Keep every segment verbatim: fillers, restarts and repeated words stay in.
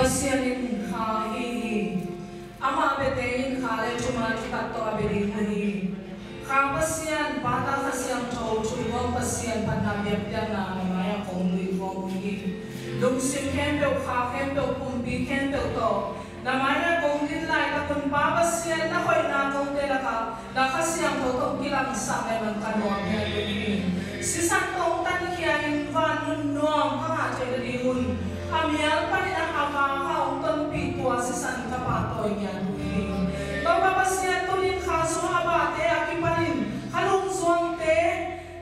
Pasian in kha ahi hi. Amah biate in kha le thuman thutak tawh a bia ding ahi hi. Kha Pasian, Pa, Ta, Kha Siangtho, thu nuam Pasian, phatna biakpiakna na mai-ah kong luih khawm uh hi. Lungsim khempeuh, kha khempeuh, pumpi khempeuh tawh na mai-ah kong din laitak un, Pa Pasian, na hoihna kote lakah na Kha Siangtho tawh kilangsak ahih man ka nuam hi, a lut hi. Sisan tawh hong tankhia in van nun nuam ka ngah theih nadingun a mial panin a va kha hong tonpih tua sisan ka pahtawi ngiat uh hi. Topa Pasian, tuni-in kha sungah a vate a kipanin kha lungzuangte,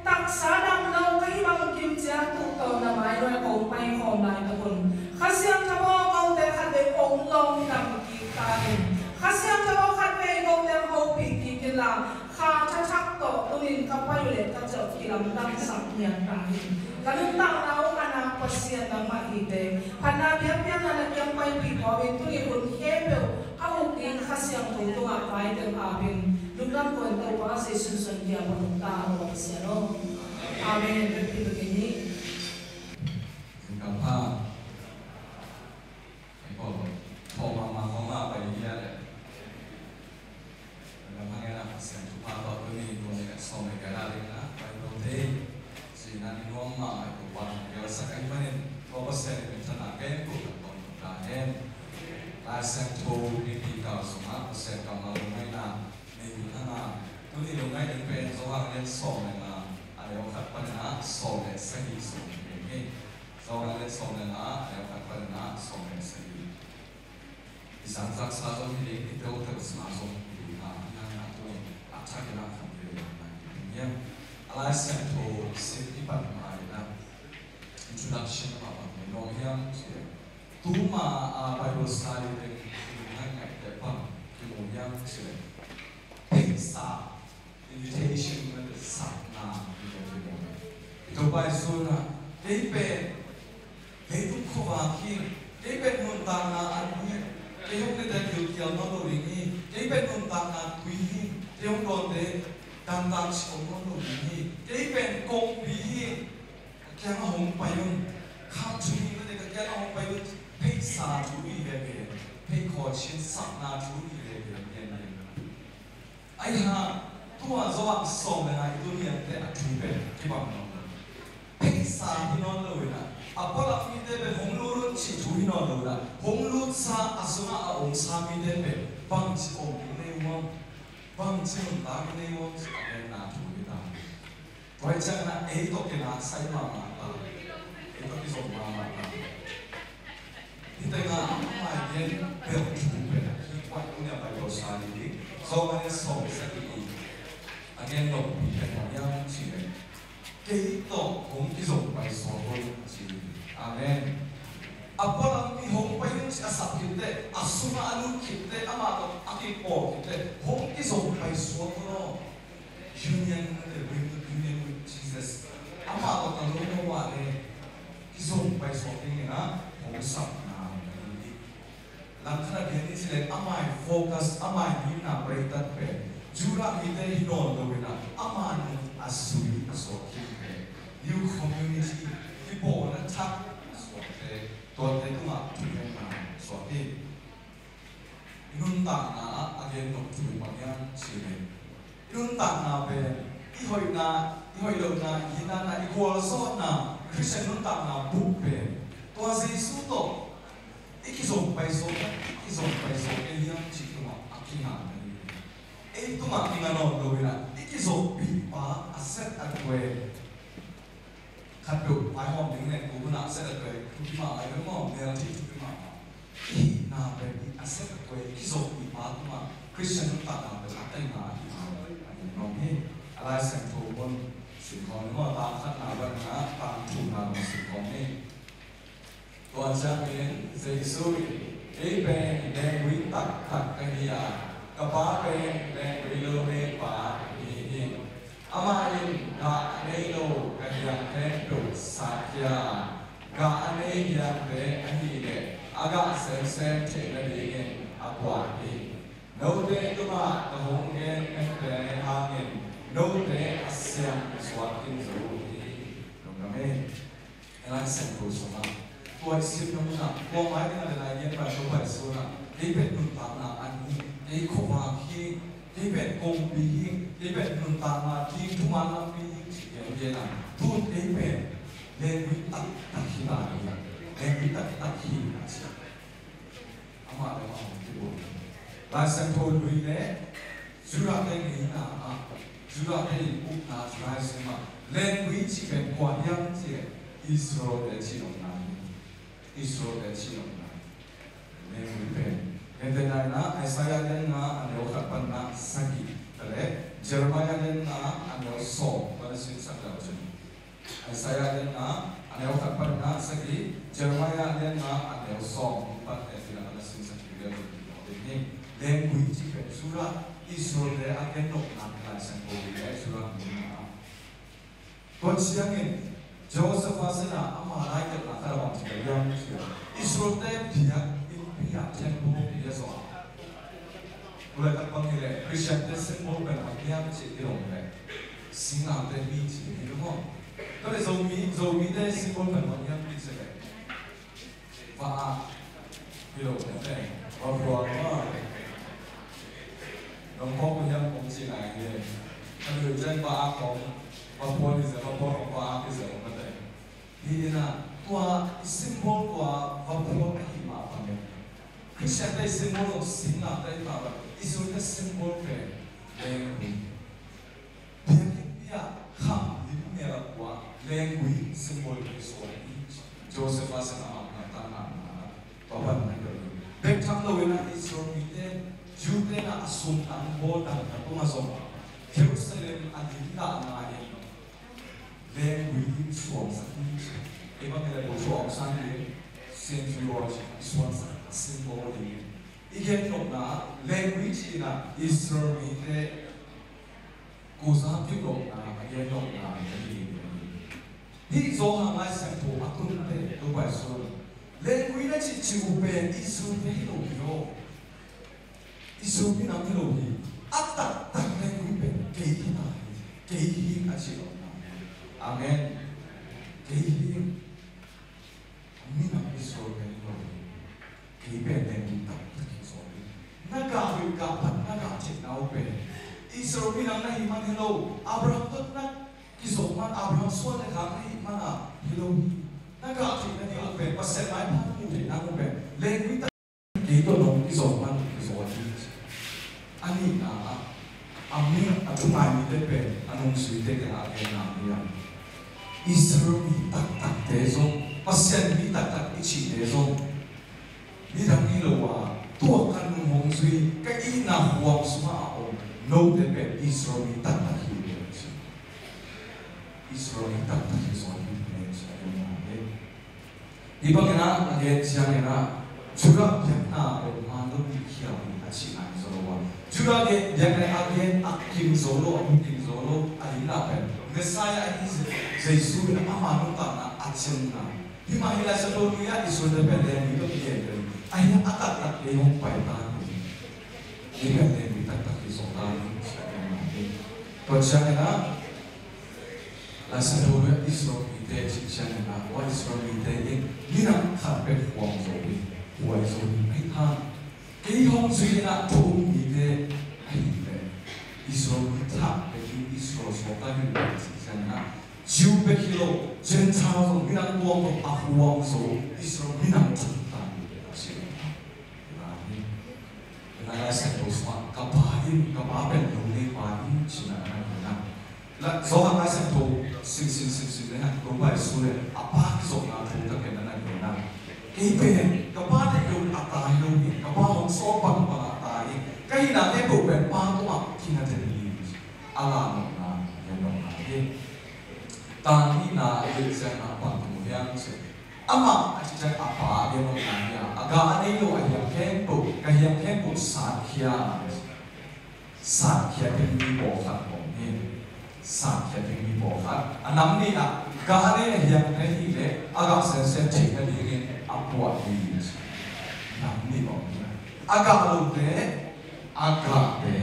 taksa damlo ka hih bangkim ciang tuhtawh na mai-ah kong paikhawm laitak un, Kha Siangtho aw, kote khatvei hong lawng dam kik ta in. Kha Siangtho aw, khatvei kote hopih kik inla, kha thathak tawh tuni-in ka pai uh leh ka ciah uh kilamdangsak ngiat ta in. Ka nuntakna uh a nak Pasian nangmah hi teh, phatna biakpiakna na kiang paipih pawlin tuni hun khempeuh a uk ding Kha Siangtho tungah vai teng apin, lungdam kawmin Topa Jesu min suang kiang pawlin ta aw Pasian aw. Amen. Bek pi bek ni. Zingkal pha. Ei ko, ko mama ko ma pai ni ya le. Lam hangin a Pasian thupha tawh tuni tuni a sawm le giat a ding na pai lo te. Ci-in a nuam mahmah ko pa, gial sak ahih manin ko Pasian in thana ken ko kan tawng ta hen. Lai Siangtho Nipi kal sungah Pasian kammal lungngaihna nei ding hang a, tuni lungngaih ding pen Johan lian sawm le nga, a neu khat panin a sawm le sagih sung ding hi. Johan lian sawm le nga, a neu khat panin a sawm le sagih. I zangzak sa zong hi ding, i teuteu sa zong hi ding a, i nang a tuni a thakin a khan hi ding a, i ding hiam? A Lai Siangtho sim i pan ma in a, introduction a mah bang hi nuam hiam cih leh, tuma a Bible study teng i lungngaih ngaihte bang kimu hiam cih leh, theihsa, invitation, mate sakna, mate kimu. I Topa Jesu in a, kei pen leitung khuavak hi, kei pen nuntakna an hi, kei hong nite gilkial nawn lo ding hi, kei pen nuntakna tui hi, kei hong dawnte dandan cih om nawn lo ding hi, kei pen kongpi hi, ka kiangah hong pai un. Come to me, mate, ka kiangah hong pai un. Theihsa thu hi veve, theih khawh cin sakna thu hi veve, lian lian. Ahi hang, tua Johan sawm le nga i tun liante a thu pen kibang nawn lo. Theihsa hi nawn lo in a, a pualam mite pen hong lut un cih thu hi nawn lo in a, hong lutsa a sungah a omsa mite pen bangci om ding nei uh hiam? Bangci nuntak ding nei uh hiam cih a genna thu hi ta. Tua hi ciangin a ei tawh kinaksa mahmah ta, ei tawh kizom mahmah ta. Hih tengah a maigen belh thu pen hih kuan tuni a Bible study ding Johan lian sawm le sagih i a gen noppi pen bang hiam cih leh, kei tawh hong kizom paisuak un ci hi. Amen. A pualam mi hong pai un ci a sap khit teh, a sungah a lut khit teh, amah tawh a kipawl khit teh, hong kizom paisuak un aw. Union, the union with Jesus. Amah tawh ka lo lo ah le kizom paisuak dingin a hong sapna ahi hi. Lam khat a gen ni ci le, amah i focus, amah i ngimna preitat pen Judah mite hi nawn lo in a, amah nung a sui a suak ding pen new community, kipawlna thak a suakte, tuate tungah thungetna suak hi. I nuntakna ah a gen nop thu bang hiam cih leh, i nuntakna pen i hoihna, i hoih lohna, i hinna, i gualzawhna, Khristian nuntakna buk pen tua Jesu tawh i kizom paisuak, i kizom paisuak ei hiam cih tungah a kingah ahi. Ei tungah kingah nawn lo in a, i kizopih pa a set a tuai. Khat peuh vaihawm ding leng tu hun ah set a tuai thupi mahmah hi maw, mel thei thupi mahmah. I hihna pen i a set a tuai i kizopih pa tungah Khristian nuntakna pen a taina a hi maw, a hi maw hi. A Lai Siangtho mun sim khawm ni maw, tang khatna pan ah tang thumna mun sim khawm ni. Tua ciangin Jesu in, "Kei pen lengui taktak ka hi a, ka Pa pen lengui lo nei pa hi hi. Amah in gah a nei lo ka hiang khempeuh sahkhia a, gah a nei hiangte ahih leh a gah semsem theih nadingin a puah hi. Note tungah ka hong gen ngiatte hangin note a siang suak ding zo uh hi." Lungdam ei. Lai Siangtho sungah Tua i simna munah, tua mai dingah le lai gen pai, tua pai sunah, kei pen nuntakna an hi, kei khuavak hi, kei pen kongpi hi, kei pen nuntakna ding thuman lampi hi, ci gen gen a, tun kei pen lenggui taktak hi lai hi, lenggui taktak hi a ci. Amah le amah hong kibulh. Lai Siangtho Lui le Judah te ngeina ah, Judah te in ukna Judaism ah, lenggui cih pen kua hiam cih leh Israel te cih nopna hi. Israel te cih nopna hi. Lenggui pen. Gentehna in ah Isaiah lian nga a neu khat pan na sagih, tua le Jeremiah lian nga a neu sawm pan na sinsak le uh cin. Isaiah lian nga a neu khat pan na sagih, Jeremiah lian nga a neu sawm pan na sinsak le uh cin. Lenggui cih pen Judah, Israel te a gen nopna Lai Siangtho Lui le Judah ngeina ah. Tua ciangin Jehoshaphat in ah ama laigelhna khat a bang ci ka hiam cih leh, Israel te biakinn pi ah temple pi a zawh a. Tulaitak bang hi leh Christian te symbol pen bang hiam cih i dong leh singlamteh hi ci hi lo maw. Tua leh Zomi, Zomi te symbol pen bang hiam cih leh va-ak hi lo mate. Va phuak maw. Nong phawk uh hiam kong ci nai hi. A lui ciang va-ak khawng, va phuak hi zel, va phuak khawng va-ak hi zel mate. Hi in ah tua i symbol tua va phuak ahih mah bangin Christian te i symbol zong singlamteh ahih mah bangin Israel te symbol pen lenggui. Biakinn pi ah kham lim mel a kua lenggui symbol hi suak hi. Jehoshaphat in a makna tanna na tua pan na hi lo hi. Bek tham lo in ah Israel mite, Jew te in ah a sum tang bawl dang na tung a zong Jerusalem a lim dahna in lenggui lim suangsak hi. Ei bang hi leh Bosu Aung San lim, Century Watch i suangsak a symbol hi. I gen nopna lenggui cih in ah Israel mite kuza peuh lohna a gen nopna hi. Hih Johan Lai Siangtho a tunte Topa Jesu lenggui na cihcih uh pen Israel te hi lo hi lo. Israel minam hi lo hi. A taktak lenggui pen kei hi ta hi. Kei hi a cih lohna. Amen. Kei hi. Minam Israel pen hi lo hi. Kei pen lenggui taktak hi zaw hi. Na gah hoih gah phat na gah theihna uh pen Israel minam na hih man hi lo. Abraham tawh na kizawh man, Abraham suan le khak na hih man a hi lo hi. Na gah theihna ding uh pen Pasian maipha na muh theihna uh pen lenggui taktak kei tawh nong kizawh man hi zaw hi. A nihna ah a mi a thungai mite pen a nungzuite kiangah a genna hi a, Israel mi taktakte zong, Pasian mi taktak i cihte zong midang hi lo a, tua ka nung hong zui ka itna huam sungah a om note pen Israel mi taktak hi ve a ci. Israel mi taktak hi zaw hi ve a ci a genna hi. Hih bangin ah a gen ciangin ah Judah biakna pen man lo ding khial hi a cihna hi zaw lo a, Judah biakna a gen a kim zo lo, a bu kim zo lo, a dingna pen Messiah ahi Jesu in ama nuntakna a ciamna. Hih mah hi Lai Siangtho Lui ah Israel te pen lenggui tawh kigen pen ahi a, taktak kei hong pai ta hi. Kei pen lenggui taktak hi zaw ta hi. Tua ciangin ah Lai Siangtho Lui ah Israel mite cih ciangin ah, tua Israel mite in minam khat bek huam zo hi, huai zo hi, ahi hang. Kei hong zui in ah thu um mite ahih leh Israel mi thak bek hi, Israel suakta hi bek cih ciangin ah, Jew bek hi lo, Gentile zong minam tuamtuam a huam zo Israel minam thak ta hi bek a ci. Lai Siangtho sungah ka pa in, ka pa pen lo nei pa in cihna na hi na. Johan Lai Siangtho simsim simsim le hang Topa Jesu le a pa kizopna thu ka gen na hi na. Kei pen ka pa deih lo a tai lo hi, ka pa hong sawl bangbang a tai hi. Ka hihna khempeuh pen pa tungah kina den hi. A la nopna, gen nopna hi. Tang nihna a gen siangna pan thu hiam cih amah a cih ciang a pa a gen nopna hi a, a gah a nei lo a hiam khempeuh, ka hiam khempeuh satkhia. Satkhia ding mi pawlkhat om hi. Satkhia ding mi pawlkhat a nam nih ah gah a nei a hiam na hih leh a gah semsem theih nadingin a puah hi. Nam nih om hi. A gah lote, a gahte,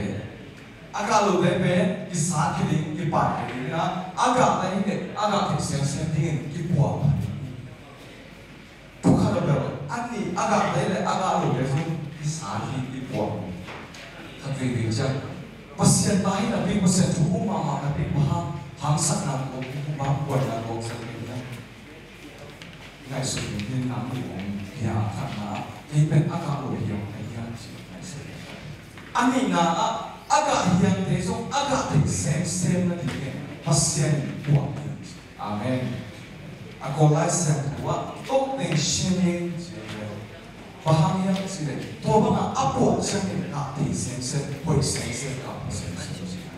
a gah lote pen kisatkhia ding, kipaihkhia ding a, a gahte hi leh a gah theih semsem dingin kipuahpha ding hi. Thu Annih a gahte le a gah lote zong i sa hi, i puak. Khat veivei ciang Pasian ta hi napi, Pasian thu um mahmah napi, bang hang, haksatna kong, bang buaina kong sa kei na. Ngaihsut in, nang nih om hi a, khatna ah kei pen a gah lo hi a, a hiang ci ngaihsut. A nihna ah a gah hiangte zong a gah theih semsem nadingin Pasian in puak hi. Amen. A Kawl Lai Siangtho ah, "Tok teng sian ing," ci hi. Bang hang hiam cih leh tua bangah a puak ciangin gah thei semsem, hoih semsem, gah pha semsem ci hi.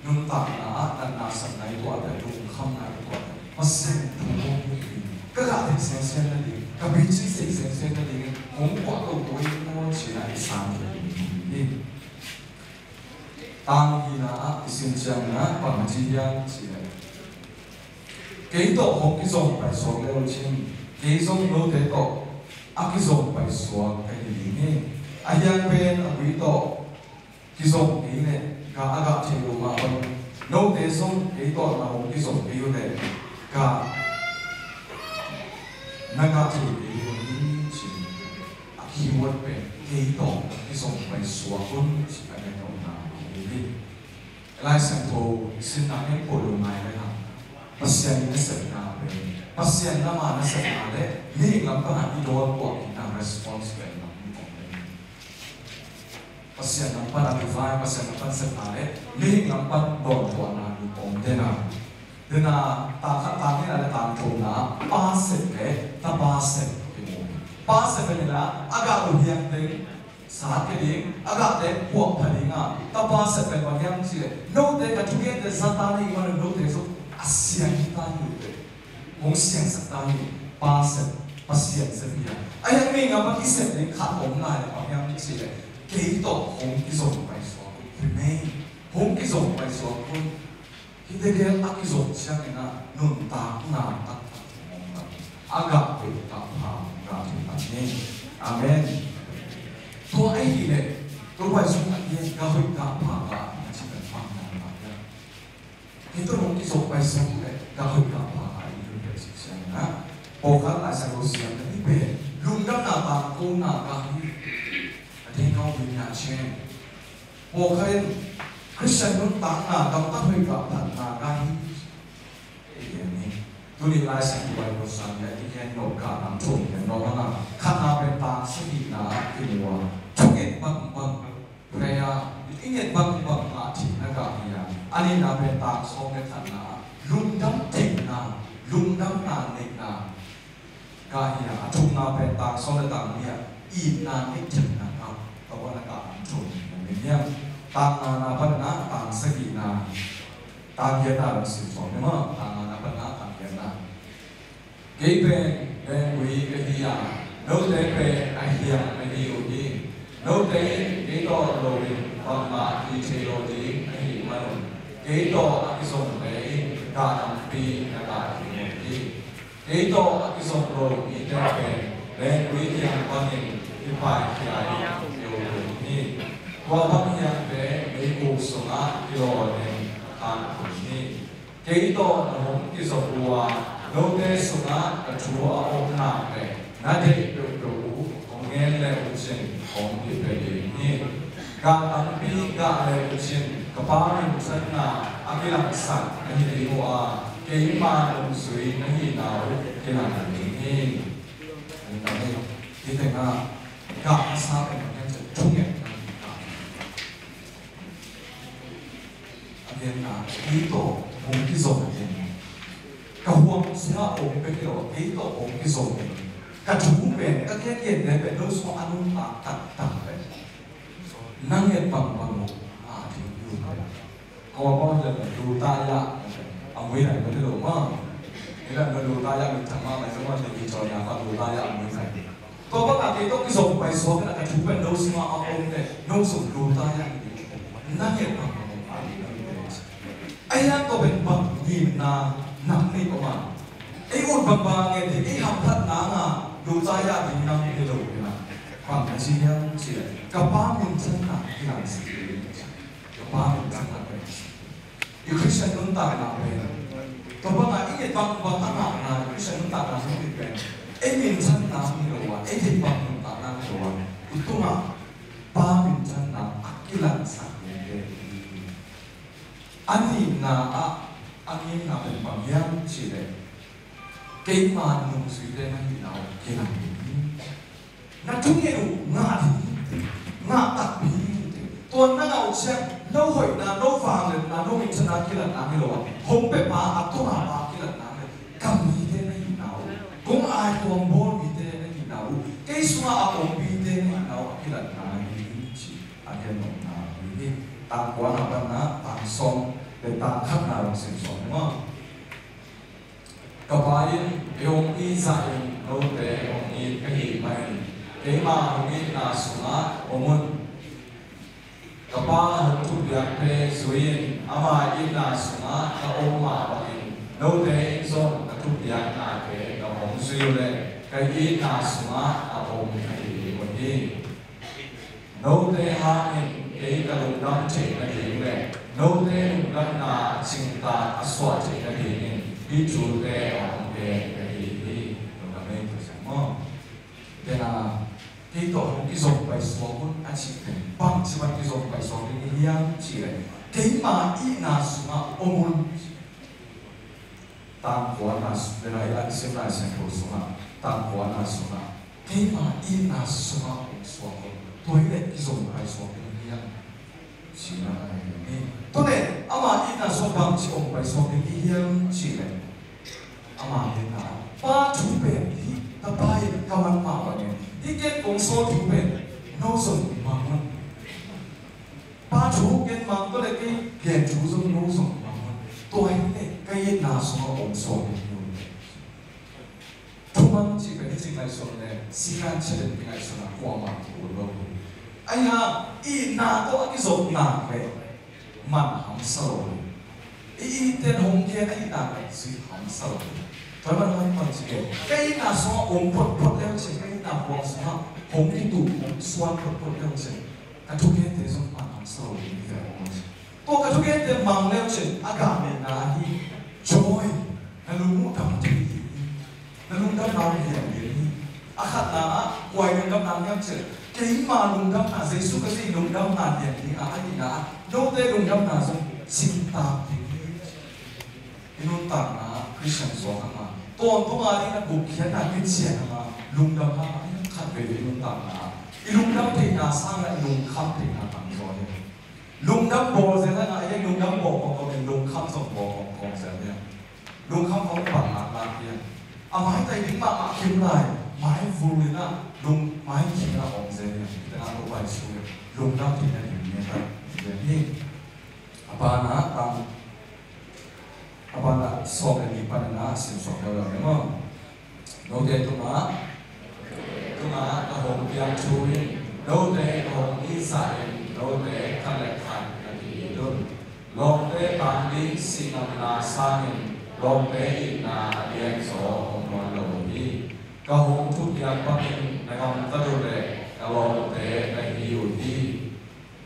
Nuntakna ah natna satna i tuahte, lungkhamna i tuahte, Pasian in thu hong hi. Ka gah thei semsem nading, ka bici thei semsem nadingin hong puah toto hi maw ci-in i sang thei hi. Tang nihna ah i sim ciangin ah bang ci hiam cih leh, "Kei tawh hong kizom paisuak le uh cin, kei zong note tawh a kizom paisuak ka hi ding hi. A hiang pen a gui tawh kizom kei leh gah a gah thei lo mah bangin, note zong kei tawh na hong kizom kei uh leh gah na gah thei kei uh hi," ci. A keyword pen, "Kei tawh kizom paisuak un," ci a gen nopna hi hi. Lai Siangtho simna en peuh lo nai le hang, Pasian i nasepna pen, Pasian nama nasepna le mihing lam pan a i dawn puak i na response pen lam i pom pen. Pasian lam pan a divine, Pasian lam pan sepna le mihing lam pan dawn puakna i pom dena. Dena, tang khat, tang nihna le tang thumna, pa sep le tapa sep kimu. Pa sep pen ina, a gah lo hiang teng sa kei ding, a gah teng puak pha ding a, tapa sep pen bang hiam cih leh, note ka thugente za ta na hih manin note zong a siang hi ta ni uh teh. Hong siangsak ta ni uh, pa sep, Pasian sep hi a. A hiang mi ngam a kisep ding khat om lai leh bang hiam cih leh, kei tawh hong kizom paisuak un, remain, hong kizom paisuak un. Hihte gel a kizom ciangin ah nuntakna taktak hong om lo. A gah hoih gah pha gah hoih gah ni. Amen. Tua ahih leh Topa Jesuh a gen gah hoih gah pha gah ni a ci pen bang na gah ni. Hih tua hong kizom paisuak leh gah hoih gah pha gah ni, hih pen ci ciangin ah pawlkhat Lai Siangtho siam na hih pen lungdamna tangkona gah hi. A ding kau bin ya chen. Pawlkhat in Khristian nuntakna gamtat hoih gah phatna gah hi. Ei gen hi. Tuni Lai Siangtho Bible sang le i gen nop gah lam thum gen nop hang a, khatna pen tang sagihna ah kimu a, thunget bangbang, prayer, i nget bangbang gah theihna gah hi a, a nihna pen tang sawm le khatna ah lungdam theihna, lungdamna neihna gah hi a, a thumna pen tang sawm le tang nih ah itna neih theihna gah, tua bang a gah a thum hi a, tang ngana pan a tang sagihna, tang giatna lam sim sawm ni maw, tang ngana pan a tang giatna. Kei pen lengui ka hi a, note pen a hiang na hi uh hi. Note in kei tawh lo in bangmah hi thei lo ding ahih manun, kei tawh a kizomte in gah tampi na gah ding uh hi. Kei tawh a kizom lo mite pen lengui hiang bangin kipaikhia in kio ding hi. Tua bang hiangte meikhu sungah kilawh in khan ding hi. Kei tawh na hong kizom uh a, note sungah ka thu a om nak leh na deih peuhpeuh uh hong ngen le uh cin hong kipia ding hi. Gah tampi gah le uh cin ka Pa minthanna a kilangsak na hi ding uh a, keima nungzui na hihna uh kilang ding hi. Hih tengah gah a sa pen a gen ciang thungetna hi. A genna, kei tawh hong kizom in. Ka huam sungah om bek hi lo, kei tawh hong kizom in. Ka thu pen, ka gen gente pen, no sungah a nuntak taktak pen. Na nget bangbang uh a ding hi uh pen. Kawlpau hi leh lu ta ya, a mui nai pen hi lo maw. Hi leh lu ta ya, min thang mah mai zong a ding hi, caw ya, ka lu ta ya, a mui nai. Tua bangah kei tawh kizom paisuak in a, ka thu pen no sungah a om leh no sung lu ta ya hi ding. Na nget bang bang a ding hi. A hiang tua pen bang ngimna nam nei om a. Ei ut bang bang a nget ding, ei hamphatna ngah lu ta ya ding nam hi lo hi na. Bang a ci hiam cih leh ka Pa minthanna kilang sak ding. Ka Pa minthanna kilang sak ding. I Khristian nuntakna pen tua bangah i nget bangbang a ngahna, i Khristian nuntakna zong i pen Ei minthanna hi lo a, ei theih bang nuntakna hi lo a, i tungah Pa minthanna a kilansak dingte hi. A nihna ah a ngenna pen bang hiam cih leh keima nungzuite na hihna uh kilang ding hi. Na thunget uh ngah ding hi, ngah takpi hi. Tua na ngah uh ciang no hoihna, no vangliatna, no minthanna kilatna hi lo a, hong pia pa, a tungah pa kilatna le ka mite na hihna uh, kong aituam bawl mite na hihna uh, kei sungah a om mite na hihna uh a kilatna hi, ci a gen nopna hi. Tang kuana panna tang sawm le tang khatna hong sim sawm ni maw? Ka Pa in ei hong it zah in note hong it ahih manin keima hong itna sungah om un. Ka Pa hong thupiakte zui in ama itna sungah ka om mah bangin note in zong ka thupiaknate na hong zui uh leh ka itna sungah a om na hi uh hi. Note hangin kei ka lungdam theih nading le note lungdamna a cingtak a suah theih nadingin hih thute a hong gen ka hi hi. Lungdam ei Pasian maw? Tena kei tawh hong kizom paisuak un a cih pen bangci bang kizom paisuak ding hiam cih leh keima itna sungah om un. Tang kuana sungah, i Lai Siangtho sungah, tang kuana sungah keima itna sungah om suak un. Tua hi leh kizom paisuak ding hiam? Cihna hi. Tua leh ama itna sungah bangci om paisuak ding hiam cih leh ama genna, Pa thu pen hih tapa in ka man mah bangin hih ken kong sawl thu pen no zong mang un. Pa thu ken mang, tua leh kei gen thu zong no zong mang un. Tua hi leh ka itna sungah om suak ding hi uh. Thumang cih pen i ci ngaihsun leh sikan challenge i ngaihsun a kuamah ki-ut lo hi. Ahi hang itna tawh a kizopna pen man hamsa lo hi. I itte in hong gen ahihna pen zui hamsa lo hi. Tua ahih manin bangci gen, ka itna sungah om photphot leu cin, ka itna huang sungah hong kituh hong suan photphot leu cin, ka thugente zong man hamsa lo ding hi ve aw. Tua ka thugente mang leu cin a gah neihna ahi joy, na lung uh dam thei ding hi. Na lungdamna uh lian ding hi. A khatna ah kua i lungdamna hiam cin, keima lungdamna, Jesu Khazih lungdamna lian ding a, a nihna ah note lungdamna zong cingtak ding hi. I nuntakna ah Khristian zuak hang a, tawntung a ding na gupkhiatna, minciat hang a, lungdam hang a, khat veve i nuntakna ah i lungdam theihna sang a i lungkham theihna tamzaw hi. Lungdam bawl zel hang a, i lungdam bawl kawmkawm in lungkham zong bawl kawmkawm zel hi. Lungkham hong pang ngakngak hi. A maitai ding mahmah kim lai, mai vul in a, lung mai kim in a om zel hi. Tena ko bai su hi. Lungdam theihna ding hi. A pana tang A banah sawm le nih panin a sim suak deuh lo ding maw? Note tungah, tungah ka hong piak thu in note ka hong it zah in note khat le khat na ki-it un. Lawmte tang ding sihnamna sangin lawmte itna a lianzaw hong nuam lo hi. Ka hong thupiak bangin na gamtat uh leh ka lawmte na hi uh hi.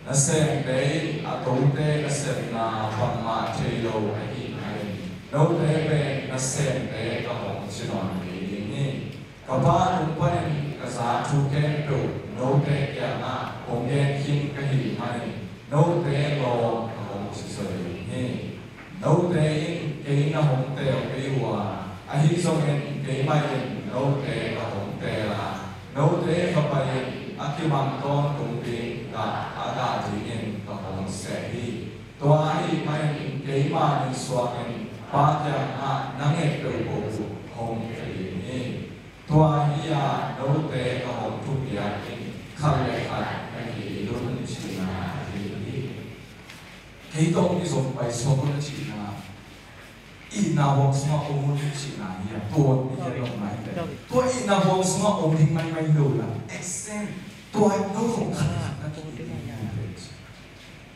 Nasemte in a tote nasepna bangmah thei lo ahih manin note pen nasemte ka hong ci nawn kei ding hi. Ka Pa tung panin ka za thu khempeuh note kiangah hong gen khin ka hih manin note lawm ka hong ci zaw ding hi. Note in kei na hong teel kei uh a, ahi zongin keimah in note ka hong teel a, note ka pai in a kimang tawntung ding gah a gah dingin ka hong seh hi. Tua ahih manin keima min suangin Pa kiangah na nget peuhpeuh uh hong pia ding hi. Tua hi a note ka hong thupiak in khat le khat na ki-it un cihna ahi hi. Kei tawh kizom paisuak un a cihna, itna huang sungah om un cihna hi a, tua i gen nopna hi te. Tua itna huang sungah om ding maimai lo la, extend, tua no zong khat na ki-it ding hi te.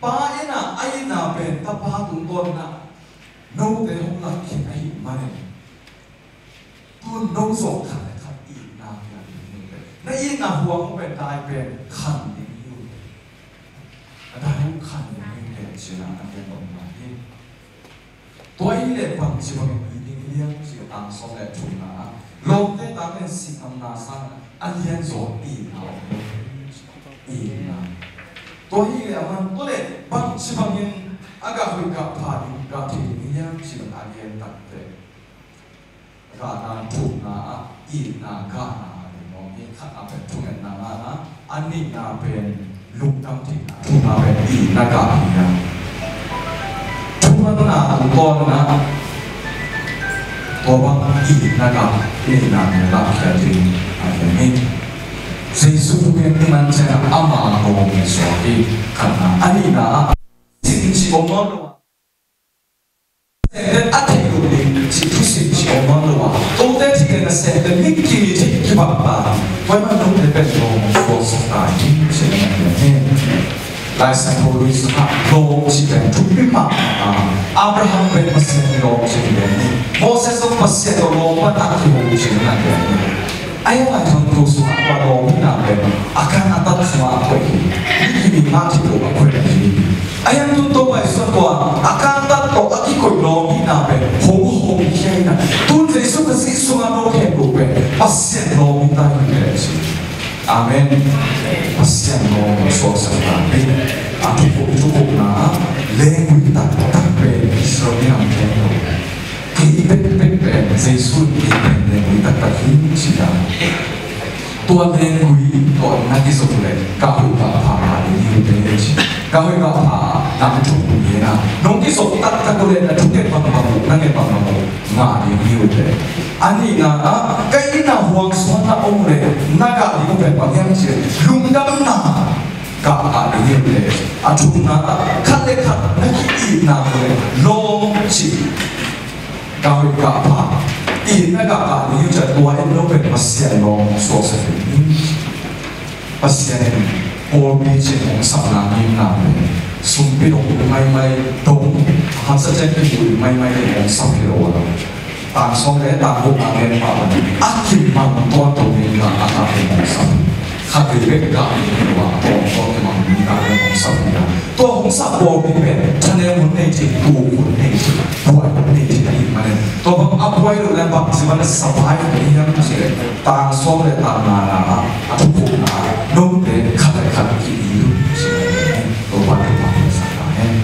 Pa in a, a itna pen tapa tungtawn in a, note hong lak khit ahih manin, tu no zong khat le khat itna hi a ding hi te. Na itna huang pen dai pen khan ding hi uh te. A dai uh khan ding hi uh te cihna a gen nopna hi. Tua hi leh bangci bangin i ding hiam cih a tang sawm le thumna ah, Lawmte tangin sihna sang a lianzaw itna om lo. Itna. Tua hi leh a man tua leh bangci bangin a gah hoih gah pha ding gah thei ding hiam cih a lian takte. Gahna thukna ah itna gahna a ding om hi. Khatna pen thungetna ngahna, a nihna pen lungdam theihna, thumna pen itna gah hi a. Thumanna tungtawnin ah tua bang itna gah, itna pen lahkhia ding a hiam hi. Jesu thugen i man ciangin ama ngawng suak hi. Khatna, a nihna ah sin cih om nawn lo a Sehte a theih loh ding cih thusim cih om nawn lo a, kote thih le nasehte mi kimi thih kibang ta hi. Tua ahih manin note pen lawm suaksak ta hi, cih na hi. Lai Siangtho Lui sungah lawm cih pen thupi mahmah a, Abraham pen Pasian in lawm cih pen hi. Moses zong Pasian tawh lawm pan a kiho cih na hi. Ahi hang Lai Siangtho sungah tua lawm hihna pen a kan a tat sungah a koih hi. Mi kimi ngah theih loh a koih hi. Ahi hang tun Topa Jesuh tua a kan tat tawh a kikoih lawm hihna pen hong hong hi a, tun Jesuh Khazih sungah no khempeuh pen Pasian lawm hi ta hi leh ci. Amen. Pasian lawm suaksak ta hi. A thukhupna, a thukhupna lenggui taktak pen Israel mi nam khempeuh. Kei bekbek pen Jesuh in kei pen lenggui taktak hi ci a. Tua lenggui tawh na kizop leh gah hoih gah pha ngah ding hi uh teh ci. Gah hoih gah pha na thuh uh hi a. Nong kizop taktak uh leh na thunget bangbang uh, na nget bangbang uh ngah ding hi uh teh. A nihna ah ka inn ah huang sungah na om leh na gah ding uh pen bang hiam cih leh lungdamna gah ngah ding hi uh teh. A thumna ah khat le khat na ki-itna uh leh lawm cih. Gah hoih gah pha, itna gah pha ding hi uh ciang tua en lo pen Pasian lawm suaksak ding hi. Pasian in pawlpi cih hong sapna ngimna pen sumpi dong maimai dong, a khatsa ciang kimu ding maimai ding hong sap hi lo a. Tang sawm le tang gukna gen pah bangin a kimang tuanto ding gah a gah ding hong sap hi. Khatvei bek gah ding hi lo a, tua hong tua kimang ding gah ding hong sap hi a. Tua hong sap pawlpi pen thaneu hun nei thei, tu hun nei thei, buai hun nei thei ahih manin, tua bang a buai loh leh bangci bang a survive ding hiam cih leh tang sawm le tang ngana ah a thukhupna ah note khat le khat ki-it uh cih leh Topa thupha hong sak ta hen.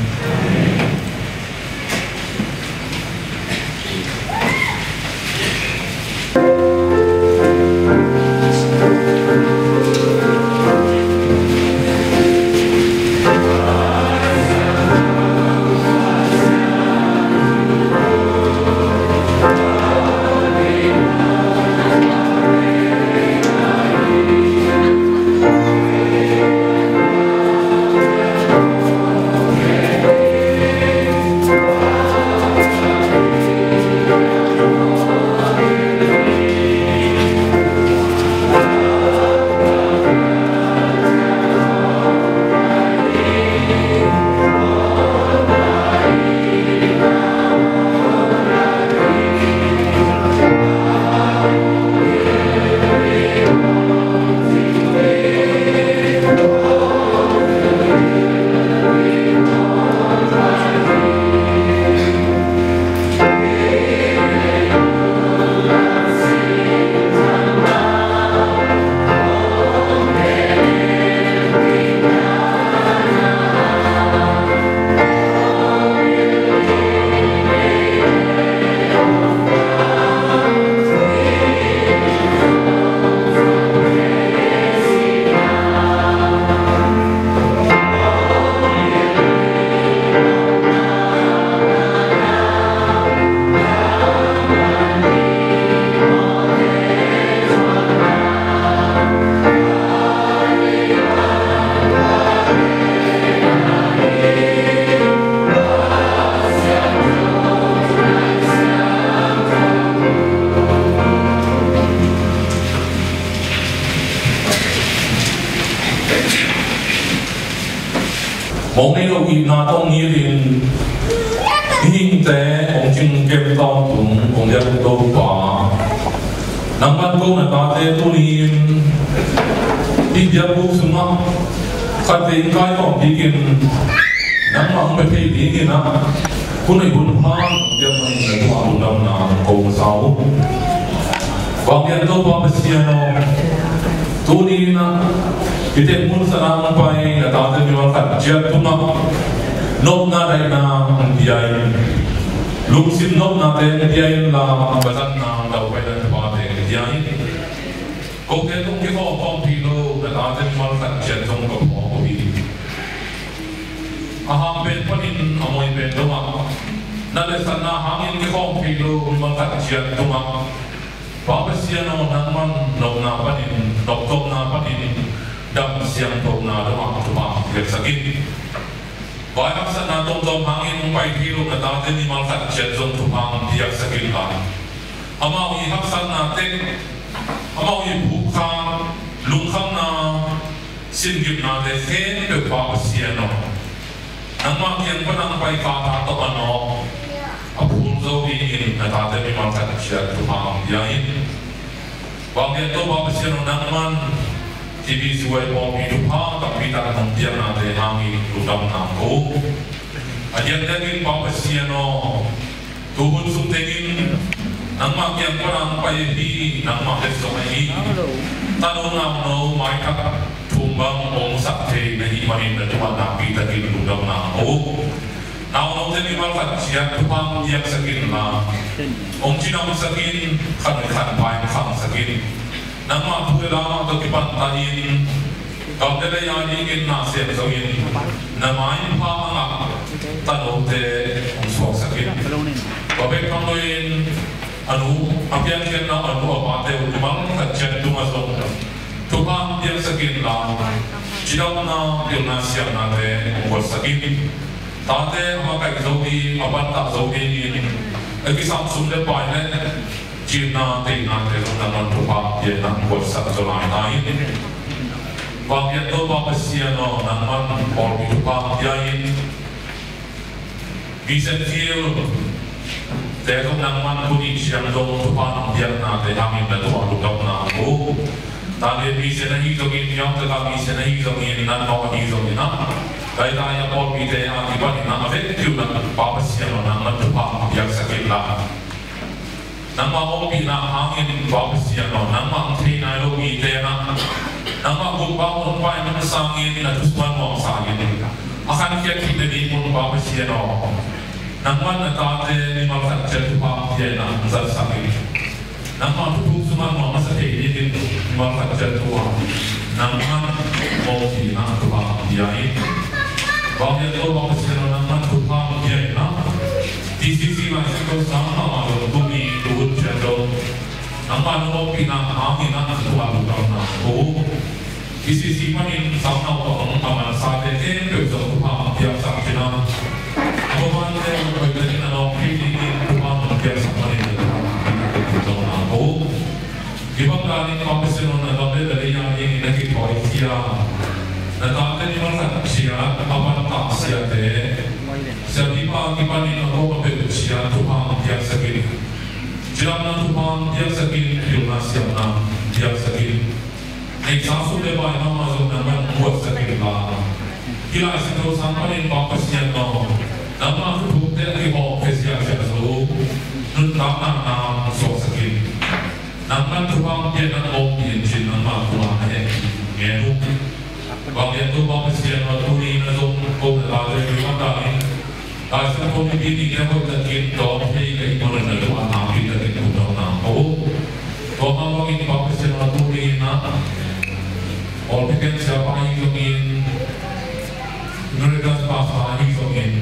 Mawk nei lo itna tawh ngiat in hihte hong cing kem tawntung hong lian Topa, nangman ko na tate tuni-in hih biakbuk sungah khatvei in kai tawm bikin nangmah hong pia thei dingin ah hun hoih hun pha hong piak manin na tungah lungdamna ko masa uh. Vanglian Topa Pasian aw, tuni in ah i tek mun sungah hong pai na tate mimal khat ciat tungah nopna daihna hong pia in, lungsim nopnate hong pia inla, ka zatna daupai dan thupate hong pia in. Kote tung kikhawm khawm thei lo na tate mimal khat ciat tung ka phawk uh hi. A hang pen panin a moi pen dongah na letsakna hangin kikhawm thei lo mimal khat ciat tungah Pa Pasian aw, nangman nopna panin, noptuamna panin dam siangthona dongah thupha piaksak in. Vai haksatna tuamtuam hangin hong pai thei lo na tate mimal khat ciat zong thupha piaksak inla, amau i haksatna teng, amau i phukkhak lungkhamna, singkimnate khempeuh Pa Pasian aw, nangmah kiang pan hong pai kha tawh a nawk a phul zo dingin na tate mimal khat ciat thupha hong pia in. Vanglian Topa Pasian aw, nangman T B C Y pawlpi thupha tampi tak nong piaknate hangin lungdamna ko. A diakdiakin Pa Pasian aw, tuhun sung tengin nangmah kiang pan hong pai ahi, nangmah het zong ahi tanu nauno maitak thum bang hong sak thei na hih manin na tungah nakpi takin lungdamna ko. Naunote mimal khat ciat thupha piaksak inla, hong cidamsak in, khan khan pai khangsak in. Nangmah thu le la tawh kipan ta in, gam le lei a dingin na sem zongin na maipha a ngah tanote hong suaksak in. Tua bek tham loin a nu a piankhiatna a nu a pate uh mimal khat ciat tungah zong thupha piaksak inla, cidamna, pilna, siamnate hong buatsak in. Tate a makaih zo ding, a pantah zo dingin a kisam sum le pai le cimna teihnate zong nangman thupha pia in, nang buatsak zaw lai ta in. Vanglian Topa Pasian aw, nangman pawlpi thupha pia in. Mission field te zong nangman tuni ciang zong thupha nong piaknate hangin na tungah lungdamna ko. Tale mission ahi zongin, Myaung Teka mission ahi zongin, Nanmawk ahi zongin ah, Laitai a pawlpite a kipanin ah a vekpi un ah Pa Pasian aw, nangman thupha piaksak inla, nangmah ompihna hangin Pa Pasian aw, nangmah hong thei nai lo mite in ah nangmah gumpa hong pai nang sangin na thusuan muang sangin a khankhiat theih nadingun Pa Pasian aw, nangman na tate mimal khat ciat thupha hong pia in ah hong zatsak in. Nangmah thuthuk sungah nuam masa thei dingin mimal khat ciat thu ah nangman ompihna thupha hong pia in. Vanglian Topa Pasian aw, nangman thupha hong pia in ah, T C C Laisiangtho sang mahmah zong tuni tuhun ciang zong nangmah nong ompihna hangin ah na tungah lungdamna ko. T C C panin sang naupang a mansate khempeuh zong thupha hong piaksak cihna, a vavante hoihtakin a nawk thei dingin thupha hong piaksak panin na tungah lungdamna ko. Hih bang danin Pa Pasian aw, na gam le na lei a dingin na kithawikhia na tate mimal khat ciat a pantah siate, siapipa kipanin a kong a peuh ciat thupha hong piaksak in. Cidamna thupha hong piaksak in, pilna siamna piaksak in. Neihsa sum le pai mahmah zong nangman buatsak inla, hih Laisiangtho sang panin Pa Pasian aw, nangmah thuthukte a kihawm khia ziahziah zo nuntakna na hong suaksak in. Nangman thupha hong pia in, nang ompih in ci-in nangmah tungah na hehpih ngen uh. Vanglian Topa Pasian aw, tuni in ah zong ko na tate mimal khat in Laisiangtho mipi nite hoihtakin dawng thei ka hih manin na tungah nakpi takin lungdamna ko. Tua mah bangin Pa Pasian aw, tuni in ah pawlpi ken siapa ahi zongin, Emeritus Pastor ahi zongin,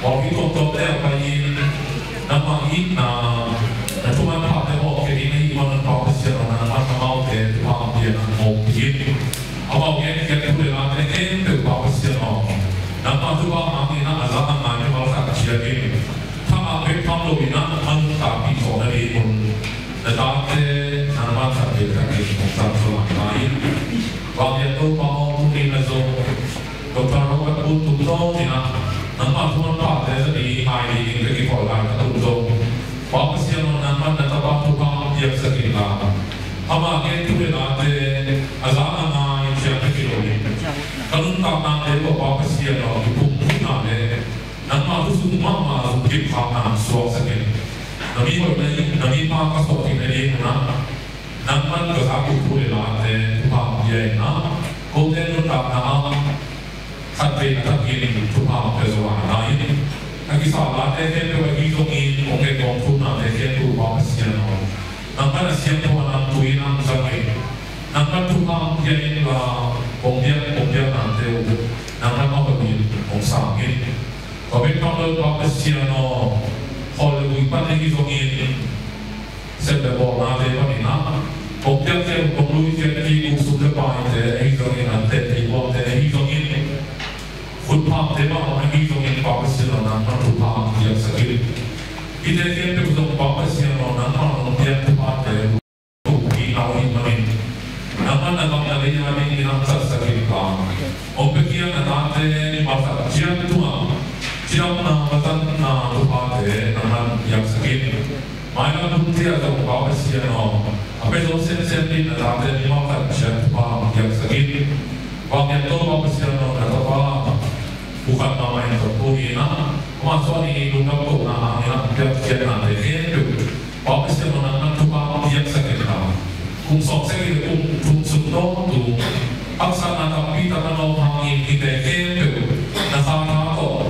pawlpi tuamtuamte ah pai-in nangmah itna, na thuman phate hawmkhia ding na hih manin Pa Pasian aw, nangman amaute thupha hong pia in, hong ompih in. Amau genkhiat thu le late khempeuh Pa Pasian aw, nangmah thupha hangin ah a za a ngai mimal khat ciat in, thangah bek tham loin ah a nuntakpih zawh nadingun na tate nangman khat vekin hong zang zaw lai ta in. Vanglian Topa aw, tuni in ah zong Doctor Robert Bun tungtawnin ah nangmah thuman phate za ding, ngai dingin ka kikholh laitak un zong Pa Pasian aw, nangman na tapa thupha hong piaksak inla, ama gen thu le late a za a ngai ciang bek hi loin ka nuntaknate uh ah Pa Pasian aw, kiphumphumna le nangmah thusung mahmah zong kipkhakna hong suaksak in. Na mi hoihna, na mipa ka suah theih nadingun ah Nangman ka zak uh thu le late thupha hong pia in ah, kote nuntakna ah khat vei a thakin thupha hong pia zo lai in, a kisap late khempeuh ahi zongin kong gen kong thunate khempeuh uh Pa Pasian aw, nangman a siangtho a nang tui in hong zang in, nangman thupha hong pia in la, kong biak kong biaknate uh nangman a hoih in hong sang in. Tua bek tham lo Pa Pasian aw, khawl le gui pan ahi zongin, sep le bawlnate panin ah, kong piak kei kong lui kei kik uh sum le paite ahi zongin, an teh tei buakte ahi zongin, khutphamte bang ahi zongin Pa Pasian aw, nangman thupha hong piaksak in. Hihte khempeuh zong Pa Pasian aw, nangman hong piak thuphate uh pi nau ahih manin, nangman na gam na lei a dingin hong zatsak in la, hong piakhia na tate mimal khat ciat tungah cidamna, mazatna thuphate nangman piaksak in. Mailam hunte ah zong Pa Pasian aw, a pia zo semsem ding na tate mimal khat ciat thupha hong piaksak in. Vanglian tawh Pa Pasian aw, na tapa uh khat mahmah in zong ko hi in ah, amah suah dingin lungdam kohna hangin a piak ciatnate khempeuh Pa Pasian aw, nangman thupha hong piaksak in la, kum sawmsagih le kum thum sung tawntung haksatna tampi tak a nawk hangin hihte khempeuh na kha tha tawh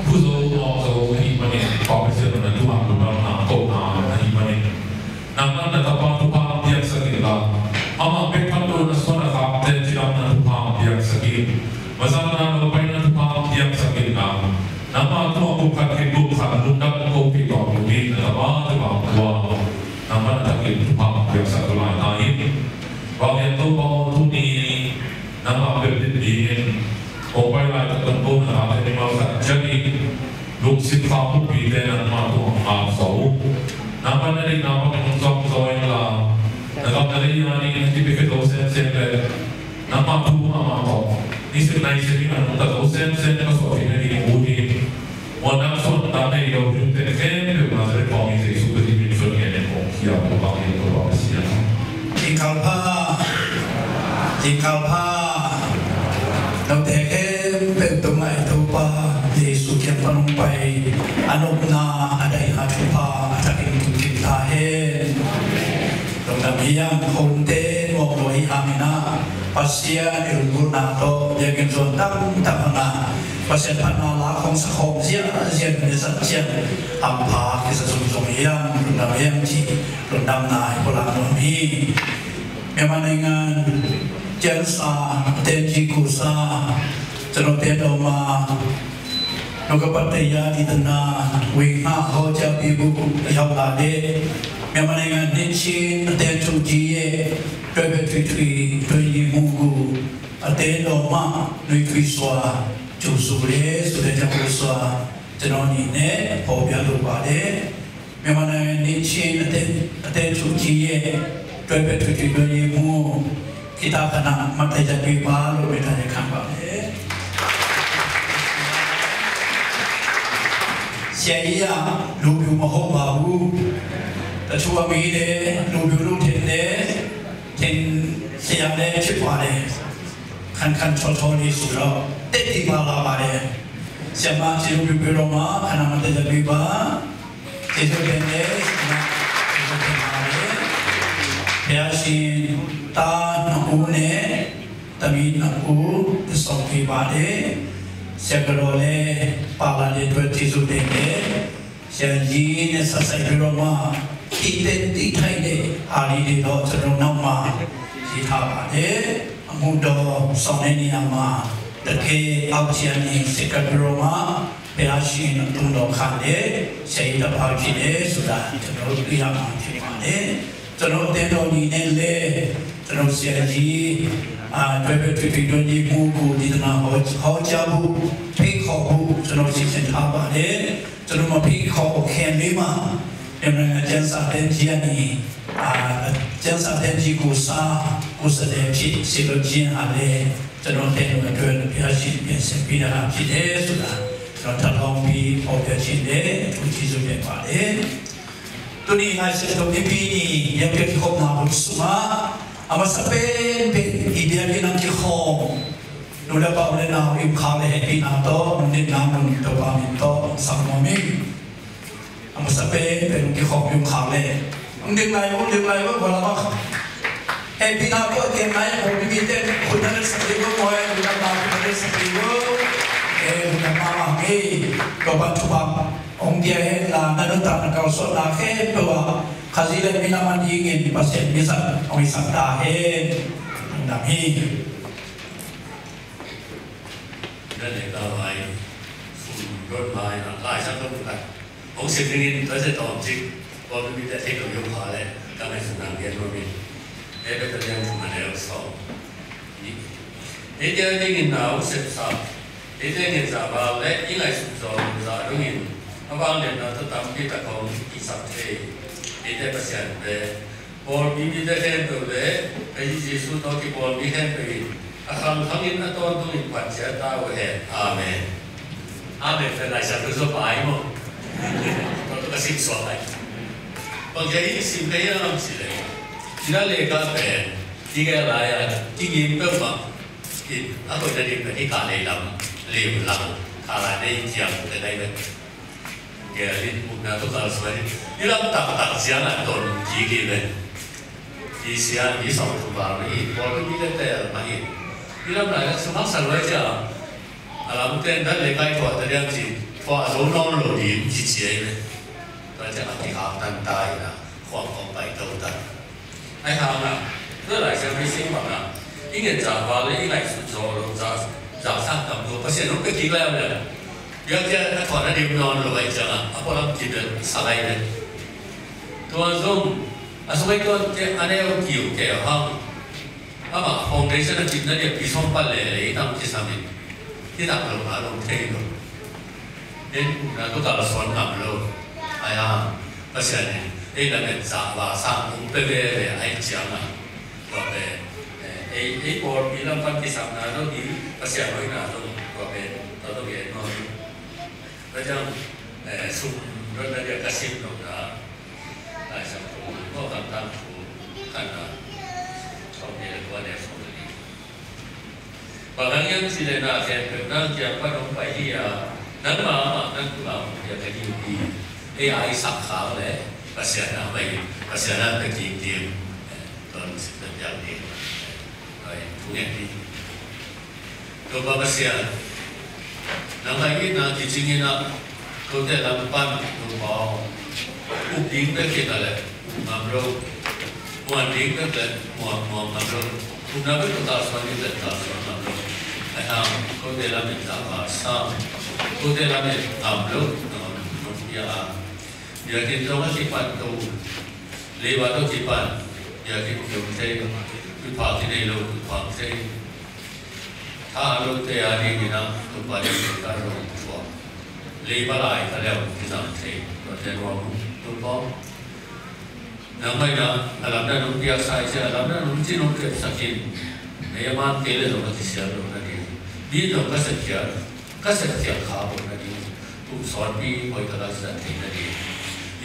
phu zo nawk zo ahih manin, Pa Pasian aw, na tungah lungdamna kohna ahih manin, nangman na tapa thupha hong piaksak in la, amah bek tham lo na suan a khakte cidamna thupha hong piaksak in. Mazatna lo paina thupha hong piaksak in la, nangma tungah kum khat khit kum khat lungdam ko kei tawh lo ding na tapa thupha hong pua, nangman a thakin thupha hong piaksak to lai ta in. Vanglian Topa aw, tuni nangmah bek dingin kong pai laitak tungtawn na tate mimal khat ciat in lungsim kha pupite nangmah tungah hong ap zo. Nangmah na deihna bangin hong zong zaw in la, na gam na lei a dingin a kipiakhia zo semsem le nangmah thu mahmah tawh nisim naisim in a nungta zo semsem ka suahpih nading ut hi. Muannak suahtak nei lo hi, ute khempeuh Nazareth pawi Jesu Khazih min suang ngen in kong khia, kong bang in kong bang a sia. Tingkal pha, tingkal pha. Note khempeuh tungah i Topa Jesu kiang pan hong pai a nopna, a daihna thupha a thakin tun khin ta hen. Lungdam hi hang, khonte nuam lua hi hangin ah, Pasian i lunggulhna tawh biakinn zuan tamtak hang a, Pasian phatna la khong sa khawm ziahziah in i zat ciang hampha kisa zungzung hi hang, lungdam hi hang cih lungdamna i pulak nuam hi. Myanmar နိုင်ငံ Cancer Tenji Kusa, ကျွန်တော် တဲတော်မှာ လူကပတ်တရားဒေသနာ ဝေငှဟောကြားပေးဖို့ ရောက်လာတဲ့ မြန်မာနိုင်ငံ နှစ်ခြင်းအသင်းချုပ်ကြီးရဲ့ တွဲဘက်ထွေထွေ အတွင်းရေးမှူးကို အသင်းတော်မှ နှွေးထွေးစွာ ကြိုဆိုတယ်ဆိုတဲ့ ကြောင့် လို့စွာ ကျွန်တော်အနေနဲ့ ဖော်ပြလိုပါတယ်။ မြန်မာနိုင်ငံ နှစ်ခြင်းအသင်း အသင်းချုပ်ကြီးရဲ့ တွဲဘက်ထွေထွေ အတွင်းရေးမှူး ဂီတခဏ မတ်တပ်ရပ်ပေးပါလို့ မေတ္တာရပ်ခံပါတယ်။ ဆရာကြီးက လူဖြူမဟုတ်ပါဘူး။ တချို့ကမေးတယ်၊ လူဖြူလို့ထင်တယ်၊ ထင်စရာလည်းဖြစ်ပါတယ်။ ခဏခဏချောချောလေးဆိုတော့ တက်တည်ပါလာပါတယ်။ ဆရာမ ကျေးဇူးပြုပြီးတော့မှ ခဏမတ်တပ်ရပ်ပေးပါ။ ကျေးဇူးတင်တယ်။ ဆရာမ ကျေးဇူးတင်ပါတယ်။ ဘုရားရှင် သားနှစ်ဦးနဲ့ သမီးနှစ်ဦး တည်ဆောင်ပေးပါတယ်။ ဆရာကတော်လည်း ပါလာတဲ့အတွက် ကျေးဇူးတင်တယ်။ ဆရာကြီးနဲ့ ဆက်ဆံပြီးတော့မှ သိသင့်သိထိုက်တဲ့ ဟာလေးတွေတော့ ကျွန်တော်နောက်မှာ ရေးထားပါတယ်။ အမှုတော်ဆောင်တဲ့နေရာမှာ တကယ်အောက်ခြေကနေ ဆက်ကပ်ပြီးတော့မှ ဘုရားရှင်အသုံးတော်ခံတယ်။ ဆရာကြီးတစ်ပါးဖြစ်တယ်ဆိုတာ ကျွန်တော်တို့ တွေ့ရမှာဖြစ်ပါတယ်။ ကျွန်တော် အသင်းတော်အနေနဲ့လည်း ကျွန်တော် ဆရာကြီး အာ တွဲဘက်ထွေထွေ အတွင်းရေးမှူးကို ဒေသနာဟော ဟောကြားဖို့ ဖိတ်ခေါ်ဖို့ ကျွန်တော် စီစဉ်ထားပါတယ်။ ကျွန်တော် မဖိတ်ခေါ်ခင်လေးမှာ မြန်မာနိုင်ငံ ကျမ်းစာသင်ကြီးကနေ အာ ကျမ်းစာသင်ကြီးကို စာကိုယ်စားလှယ်အဖြစ် စေလွှတ်ခြင်းဟာလည်း ကျွန်တော် အသင်းတော်အတွက် ဘုရားရှင် ပြင်ဆင်ပေးတာဖြစ်တယ်ဆိုတာ ကျွန်တော် ထပ်လောင်းပြီး ဖော်ပြခြင်းနဲ့ အထူးကျေးဇူးတင်ပါတယ်။ Tuni ngai se to pipi ni yang ke ki khop na hon sunga, a masa penpen i biakinn ah kikhawm, nu le pa, u le nau i um khak le hehpihna tawh, nunnemna mun Topa min tawh sang nuam ing. A masa penpen kikhawm i um khak le Hong ding lai, hong ding lai, hong ding lai. Hehpihna tawh kem lai, hong ding mite khut na letsak ding uh, maw, hong ding mite khut na letsak ding uh. Eh, hong ding mite ngei. Topa'n thupha hong pia hen la, na nuntakna kalsuanna khempeuh ah Khazih leh minam adingin Pasian mizat hong hisak ta hen. Hong ding hi. Tua leh ka vai, sun don vai na, Lai Siangtho khat hong sim dingin, tua zia tawmcik, pawlpi mite theih loh pha leh, ka ngaihsutna gen nuam ing. Hebru lian thum a neu sawm nih. Eite adingin na hong sepsak, eite adingin zahval leh i ngaihsut zawh loh zah dongin, a vangliatna tawh tampi tak hong hisak thei eite Pasian pen, pawlpi mite khempeuh leh Khrih Jesuh tawh kipawl mi khempeuh in a khangkhang in a tawntungin phat ciat ta uh hen. Amen. Amen pen Lai Siangtho sung pai maw? Tua tawh ka sim suak lai. Bang hang hiah i sim ka hiam cih leh, Judah lekha pen i gel lai-a kigim peuhmah in, a koihna ding pen hih Kalay lam, Lim lam, Kalay kiang pen ahi ve. Gel in, upna tawh kalsuan in. I lam taktak ciangah ton kik hi ve. I sia, i sawm thum val mah hi, pawlpi mite teel mah hi. I lam lai lak sung haksa lua ciang, a lamte in dan le kai khuah ta diam ci, khuah zo nawn lo ding ci ci ahi ve. Tua ciang a kikhak tan ta in a, khuah kong pai to ta. Ahi hang a, tua Lai Siangtho i sim bang a, i nget zahval leh i ngaihsut zawh loh zah, zahsang tam tua Pasian hong pia kik lai a, biakpiak a thuakna dim nawn lo ahih ciangin a pualam kibelh sak ahi ve. Tua zong a sung ahi tuan te a neu kiu keu hang, amah foundation a kipna dia pi sawm pan leh lei tam kisam in, hi tak lo a lo thei lo. Ei upna tawh kalsuan ngam lo. Ahi hang Pasian in ei lamet zahval sang hong pia veve ahih ciangin, tua pen, eh, ei, ei pawlpi lam pan kisapna zong hi, Pasian hoihna zong tua pen tua tawh gen nuam hi. Tua ciang, eh, sum dotna dia ka sim nopna, Lai Siangtho, Kawlgam tangthu khatna, sawmnih le kua, neu sawm le li. Bang hang hiam cih leh na khempeuh nang kiang pan hong pai hi a, nangma amah nang tungah hong piak ahi hi. Ei a i sak khak leh Pasian a mah, Pasian a pia kik ding, eh, tua lungsim piak ding, eh, tua in thu ngen hi. Topa Pasian, nangmah itna kicing in a, kote lam pan Topa aw, up ding bek hi ta leh up ngam lo, muan ding bek leh muan, muan ngam lo, upna bek tawh kalsuan ding bek kalsuan ngam lo. Ahi hang kote lamet zahval sang, kote lamet ngam lo, ngam lo, ngam lo, biakinn zong a kipan to, leiba tawh kipan, biakinn kium thei, thupha kinei lo, thupha thei. Tha a lote a dingin a, Topa ding ka zong thuak. Leiba lai ka leu kizang thei. Tuate nuam uh, Topa. Nangmah in a, a lamdang nong piaksa hi ciang, a lamdang nong cih nong kepsak in. Ei a man kei leh zong a kisial loh nading. Mi zong ka sepkhial, ka sepkhial kha loh nading. Kum sawtpi hoih tak a zat theih nading.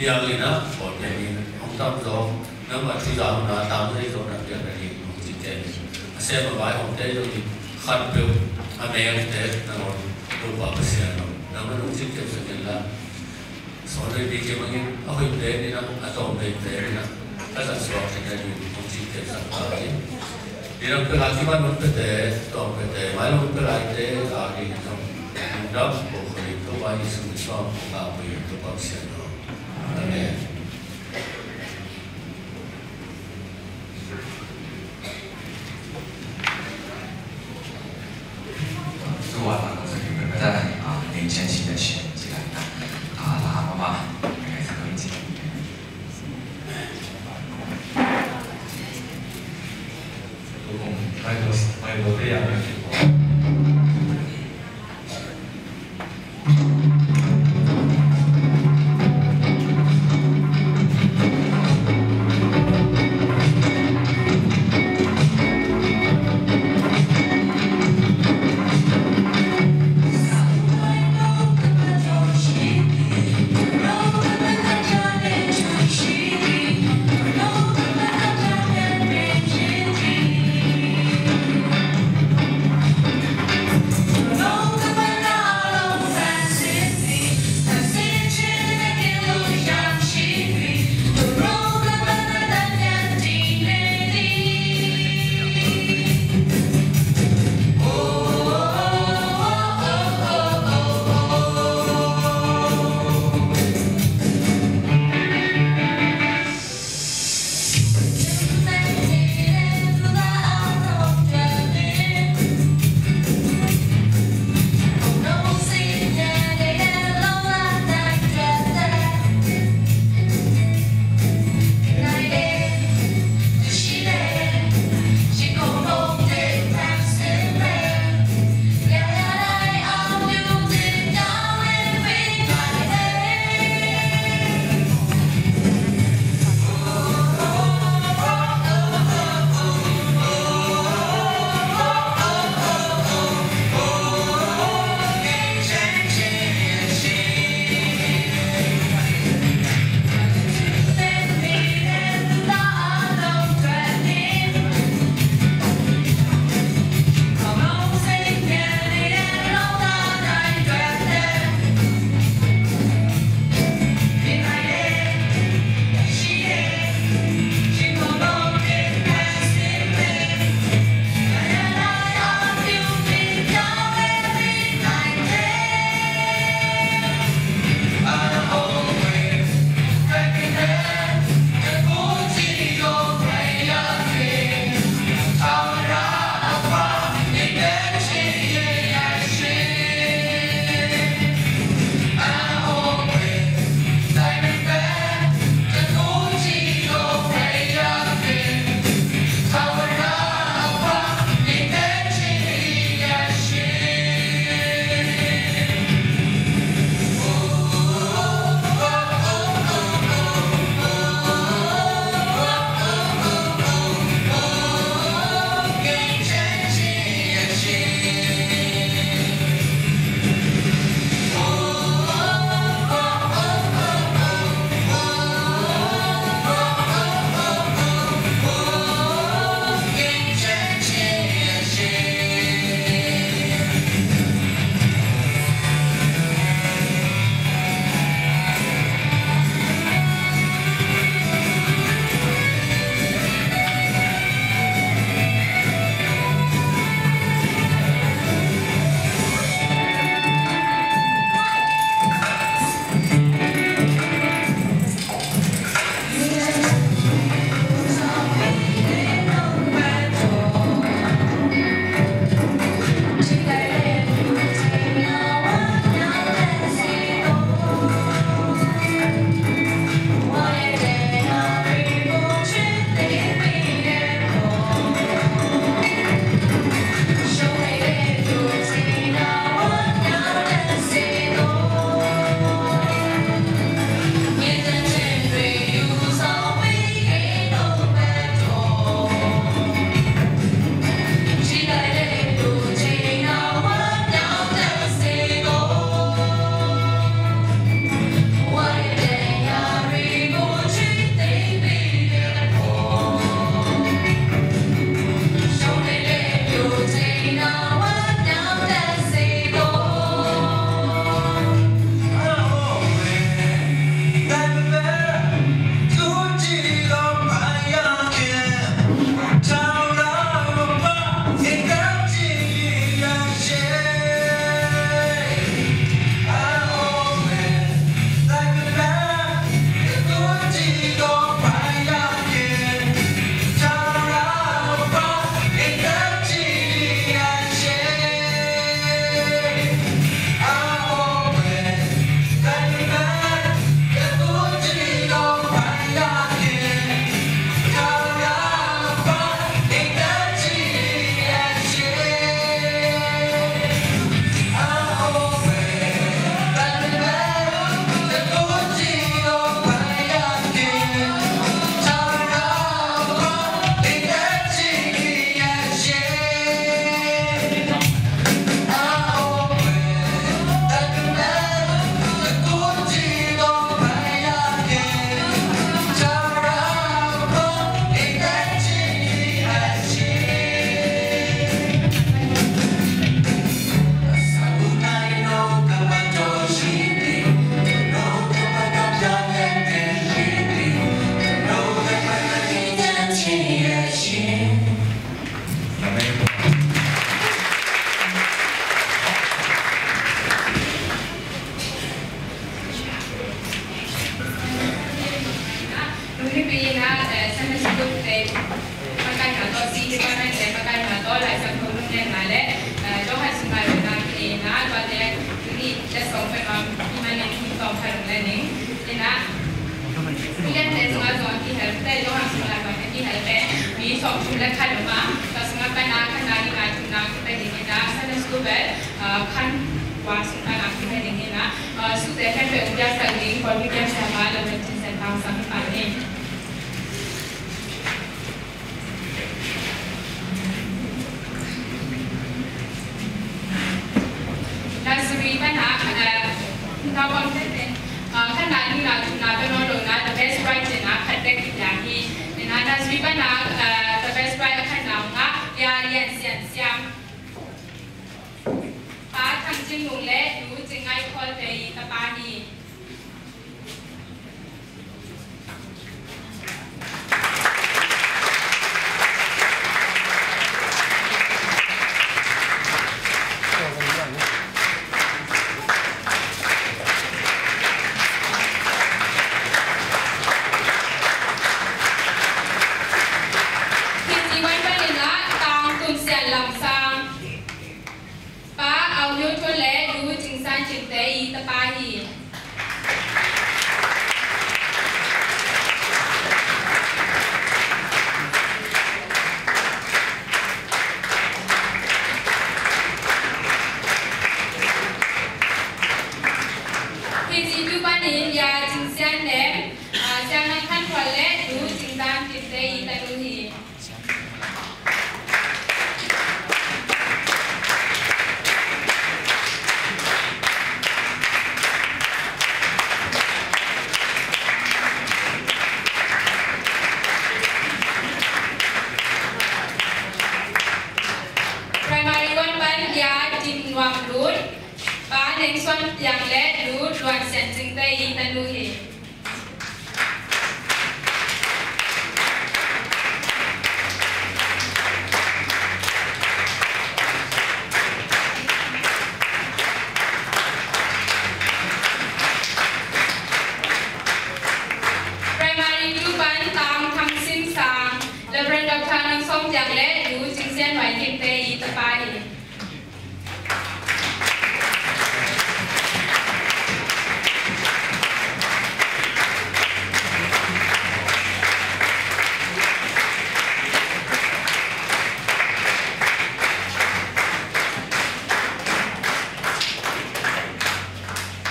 Hi hangin a, pawlpi in hong tam zaw, nangmah thu zahna, tam zaw, zong na piak nading hong cing kem in. A sem a vai hong tei zong in, khat peuh a mengte nangawn, Topa Pasian aw, nangmah hong cing kemsak in la. Sawn hoih pi kim hangin, a hoih pen in a, a tawm pen pen in a, ka zat suak theih nading hong cing kemsak ta in. Ding lam pek a kipan nong piate, tawm piate, mai nong pia laite a ding zong, lungdam ko ko ding, Topa Jesuh min suang ko ka pui, Topa Pasian aw. Amen. Khat om a, ka sungah pan a khatna, nihna, thumna kipia ding in a, Sunday school bell, ah, khat kua sung pan a kipia ding in a, ah, sukte khempeuh hong piaksak ding Paul William Siama, Reverend Cin Sian Pau, sang hi pah ni. Nursery pan a, ah, naupang tete, ah, khatna, nihna, thumna pia nawn lo in a, the best prize in a, khat bek kipia hi. In a, nursery pan a, ah, the best prize a khatna hong ngah, Lia Lian Sian Siam. Pa Thang Cin Mung le Nu Cing Ngai Khawl te i tapa hi. Fiji wan panin ah Tang Tun Sian Lam Sang. Pa Au Hio Thon le Nu Cing San Cing te i tapa hi. Fiji tu panin Lia Cing Sian Lem, ah, Sian Nang Khan Thuan le Nu Cing Zan Cing te i tanu hi. Primary one pan Lia Dim Nuam Lut, Pa Neng Suan Piang le Nu Luan Sian Cing te i tanu hi. Primary two pan Tang Thang Sim Sang, Reverend Doctor Nang Sawm Piang le Nu Cing Sian Wai Kim te i tapa hi.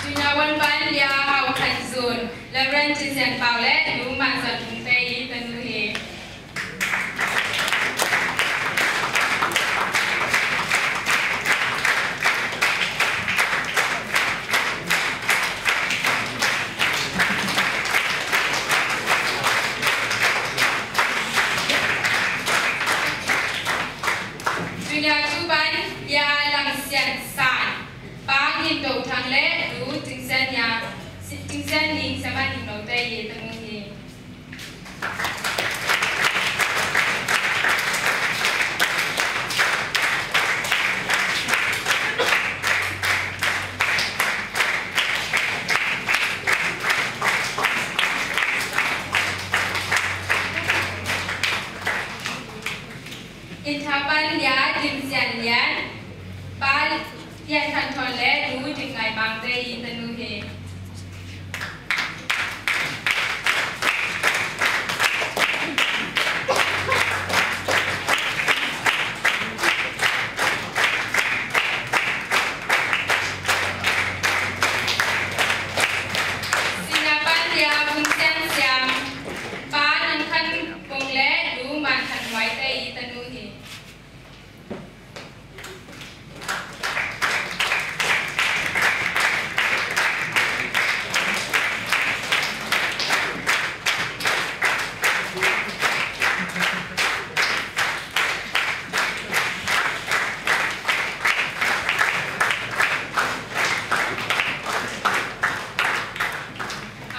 Junior one pan Lia Hau Khan Zun, Reverend Cin Sian Pau le Nu Man Zan Kung te i tanu hi. Junior two pan Lia Lam Sian San, Pa Ngin Do Thang le Nu Cing Sian Nia, Cing Sian Ning, Siama Ning No te i tanu hi. Intha pan Lia Dim Sian Lian, Pa Lian Khan Thon le Nu Dim Ngai Mang te i tanu hi. Senior pan Lia Vun Sian Siam, Pa Nang Khan Pung le Nu Man Khan Huai te i tanu hi.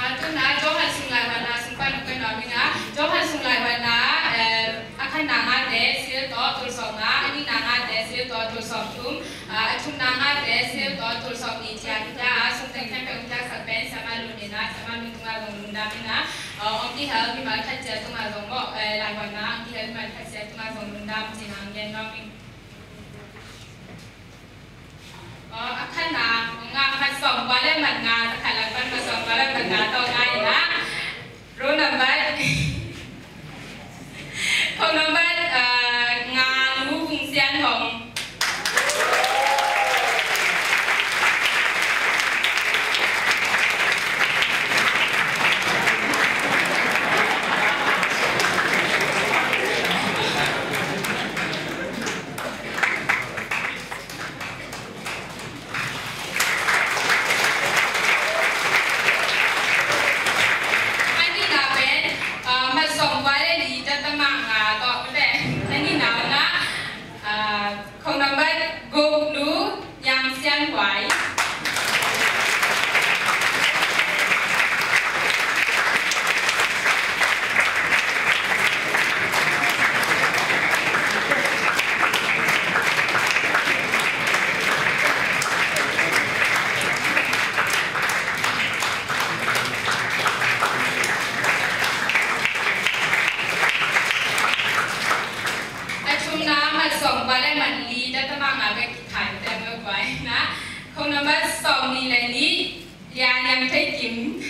Ah, tun a Johan Sung Lai Huan Na sung pan koi na ming a, Johan Sung Lai Huan Na, eh, a khatna ngate sil tawh tul sawm nga, a nihna ngate sil tawh tul sawm thum, ah, a thumna ngate sil tawh tul sawm nih ciang hi ta a, sung teng khempeuh hong piaksak pen Siama Lun in a, Siama Lun tungah zong lungdam in a, ah, ong kihel mimal khat ciat tungah zong maw, eh, lai huan na ong kihel mimal khat ciat tungah zong lungdam ci-in hong gen nuam ing. Aw, a khatna, a nga, a mat sawm kua le mat nga, a khat lam pan mat sawm kua le mat nga tawh nga in a. Roll number. Phone number, a, Sawmnih le nih, Lia Niang Thei Kim.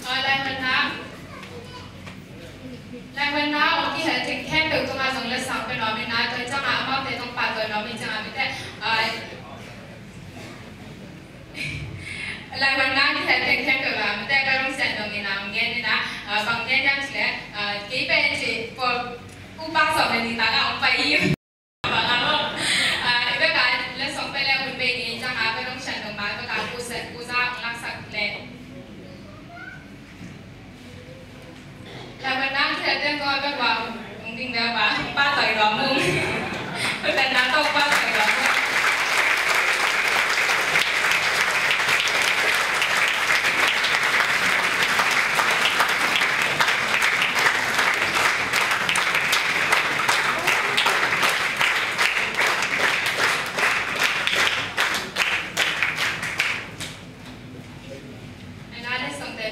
Lai Huan Nang. Lai Huan Nang hong kihel teng khempeuh tungah zong letsong pia nuam ing a, tua ciangin amaute zong pahtawi nuam ing ciangin mite, ah, Lai Huan Nang kihel teng khempeuh ah mite ka rong sian dong ing a, hong gen ing a, ah, bang gen hiam cih leh, ah, kei pen ci pawl upa sawm le nih tak a hong pai hi. Bang a maw. Ah, i bek a letsong pia le hun bei ni ciangin ka rong sian dong ma, i bek a kusa, kusa hong laksak le. Lai Huan Nang kihel teng tawh a bek ua hong ding bek ua, pahtawi nuam ung. Huan Nang tawh pahtawi nuam ung. Ena letsong te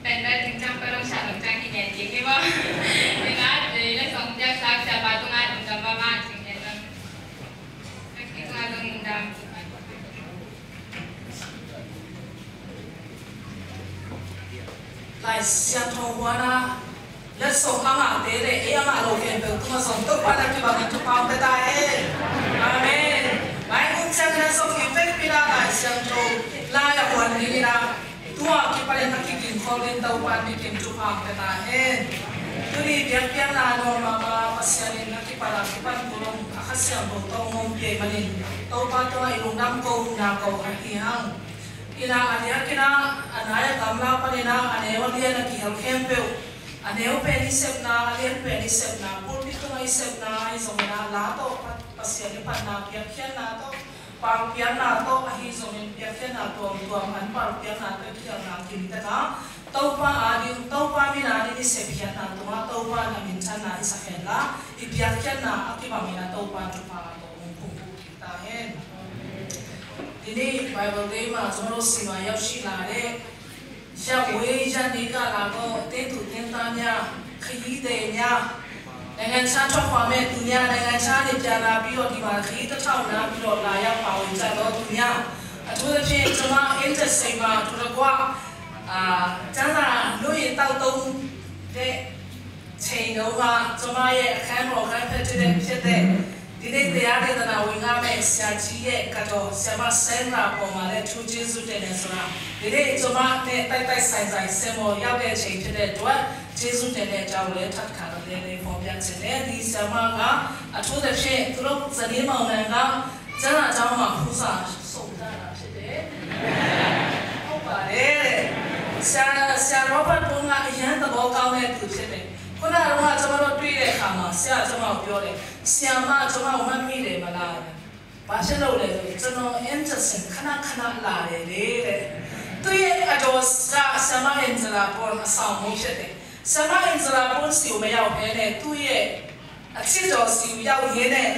pen bel ding ciang, pia dong sha dong ciang hi ngen ding hi maw. Ena, eh, letsong piaksa, piaksa pa tungah lungdam mahmah ci ngen dong. Piaksa tungah zong lungdam. Lai Siangtho huan a letsong a ngahte le ei a ngah lo khempeuh tungah zong Topa na kibangin thupha hong pia ta hen. Amen. Mai kum ciang na zong i vekpi-in ah Lai Siangtho lai a huan dingin ah, tua kipanin a kigingkhol ding Topa in mikim thupha hong pia ta hen. Tuni biakpiakna nuam mahmah, Pasian in a kipan a kipan kulh a Kha Siangtho tawh hong ompih ahih manin Topa tungah i lungdam ko, na ko ahi hang. Ina a diakin ah, a nai a gamla panin ah, a neu a lian a kihel khempeuh, a neu pen i sepna, a lian pen i sepna, pulpit tungah i sepna ahi zongin ah, la tawh Pa-, Pasian i phatna, piakkhiatna tawh, palpiakna tawh ahi zongin, piakkhiatna tuamtuam, an palpiakna tawh i kihelna kimtek ah, Topa ading, Topa min ading i sepkhiatna tungah Topa in a minthanna i sak henla, i piakkhiatna a kibangin ah Topa thupha tawh hong pumpu ta hen. Tuni Bible day mah zong lo sima yau shi la le. Sia ui sia ni ka la ko te tu ten ta nia, khayi te nia. Naingan cha chok khwa me tu nia, naingan cha ni pia na pi lo di ma khayi ta chau na pi lo la ya pa ui cha lo tu nia. A tu le phe chama in cha sei ma tu la kwa. A, cha na lu yin tau tong de. Chei no ma, cuma ye, khan ro khan phe tu de, phe de. Dine te a de dana wi nga me, sia ji ye, ka do, sia ma sen ra po ma le, tu Jesu te ne sura. Dine cuma ne, tai tai sai sai, se mo, ya de chei phe de dua, Jesu te ne jau le, tat ka de le, po pia che ne, di sia ma nga, a tu de phe, tu lo, zani ma nga nga, ကျမ်းစာကျောင်းမှာ ခူးစာ ဆိုပြတာဖြစ်တယ်။ ဟုတ်ပါတယ်။ ဆရာ၊ ဆရာ Robert Bung က အရမ်းသဘောကောင်းတဲ့သူဖြစ်တယ်။ ခုနတုန်းက ကျွန်တော်တို့တွေ့တဲ့အခါမှာ ဆရာက ကျွန်တော်ကိုပြောတယ်၊ ဆရာမ ကျွန်တော်ကို မှတ်မိတယ်မလား။ ဘာဖြစ်လို့လဲဆိုရင် ကျွန်တော် Anderson ခဏခဏလာတယ်လေတဲ့။ သူ့ရဲ့အဒေါ်က ဆရာမ Angela Bung အဆောင်မိုးဖြစ်တယ်။ ဆရာမ Angela Bung ဆီကို မရောက်ဘဲနဲ့ သူ့ရဲ့ အချစ်တော်ဆီရောက်ရင်းနဲ့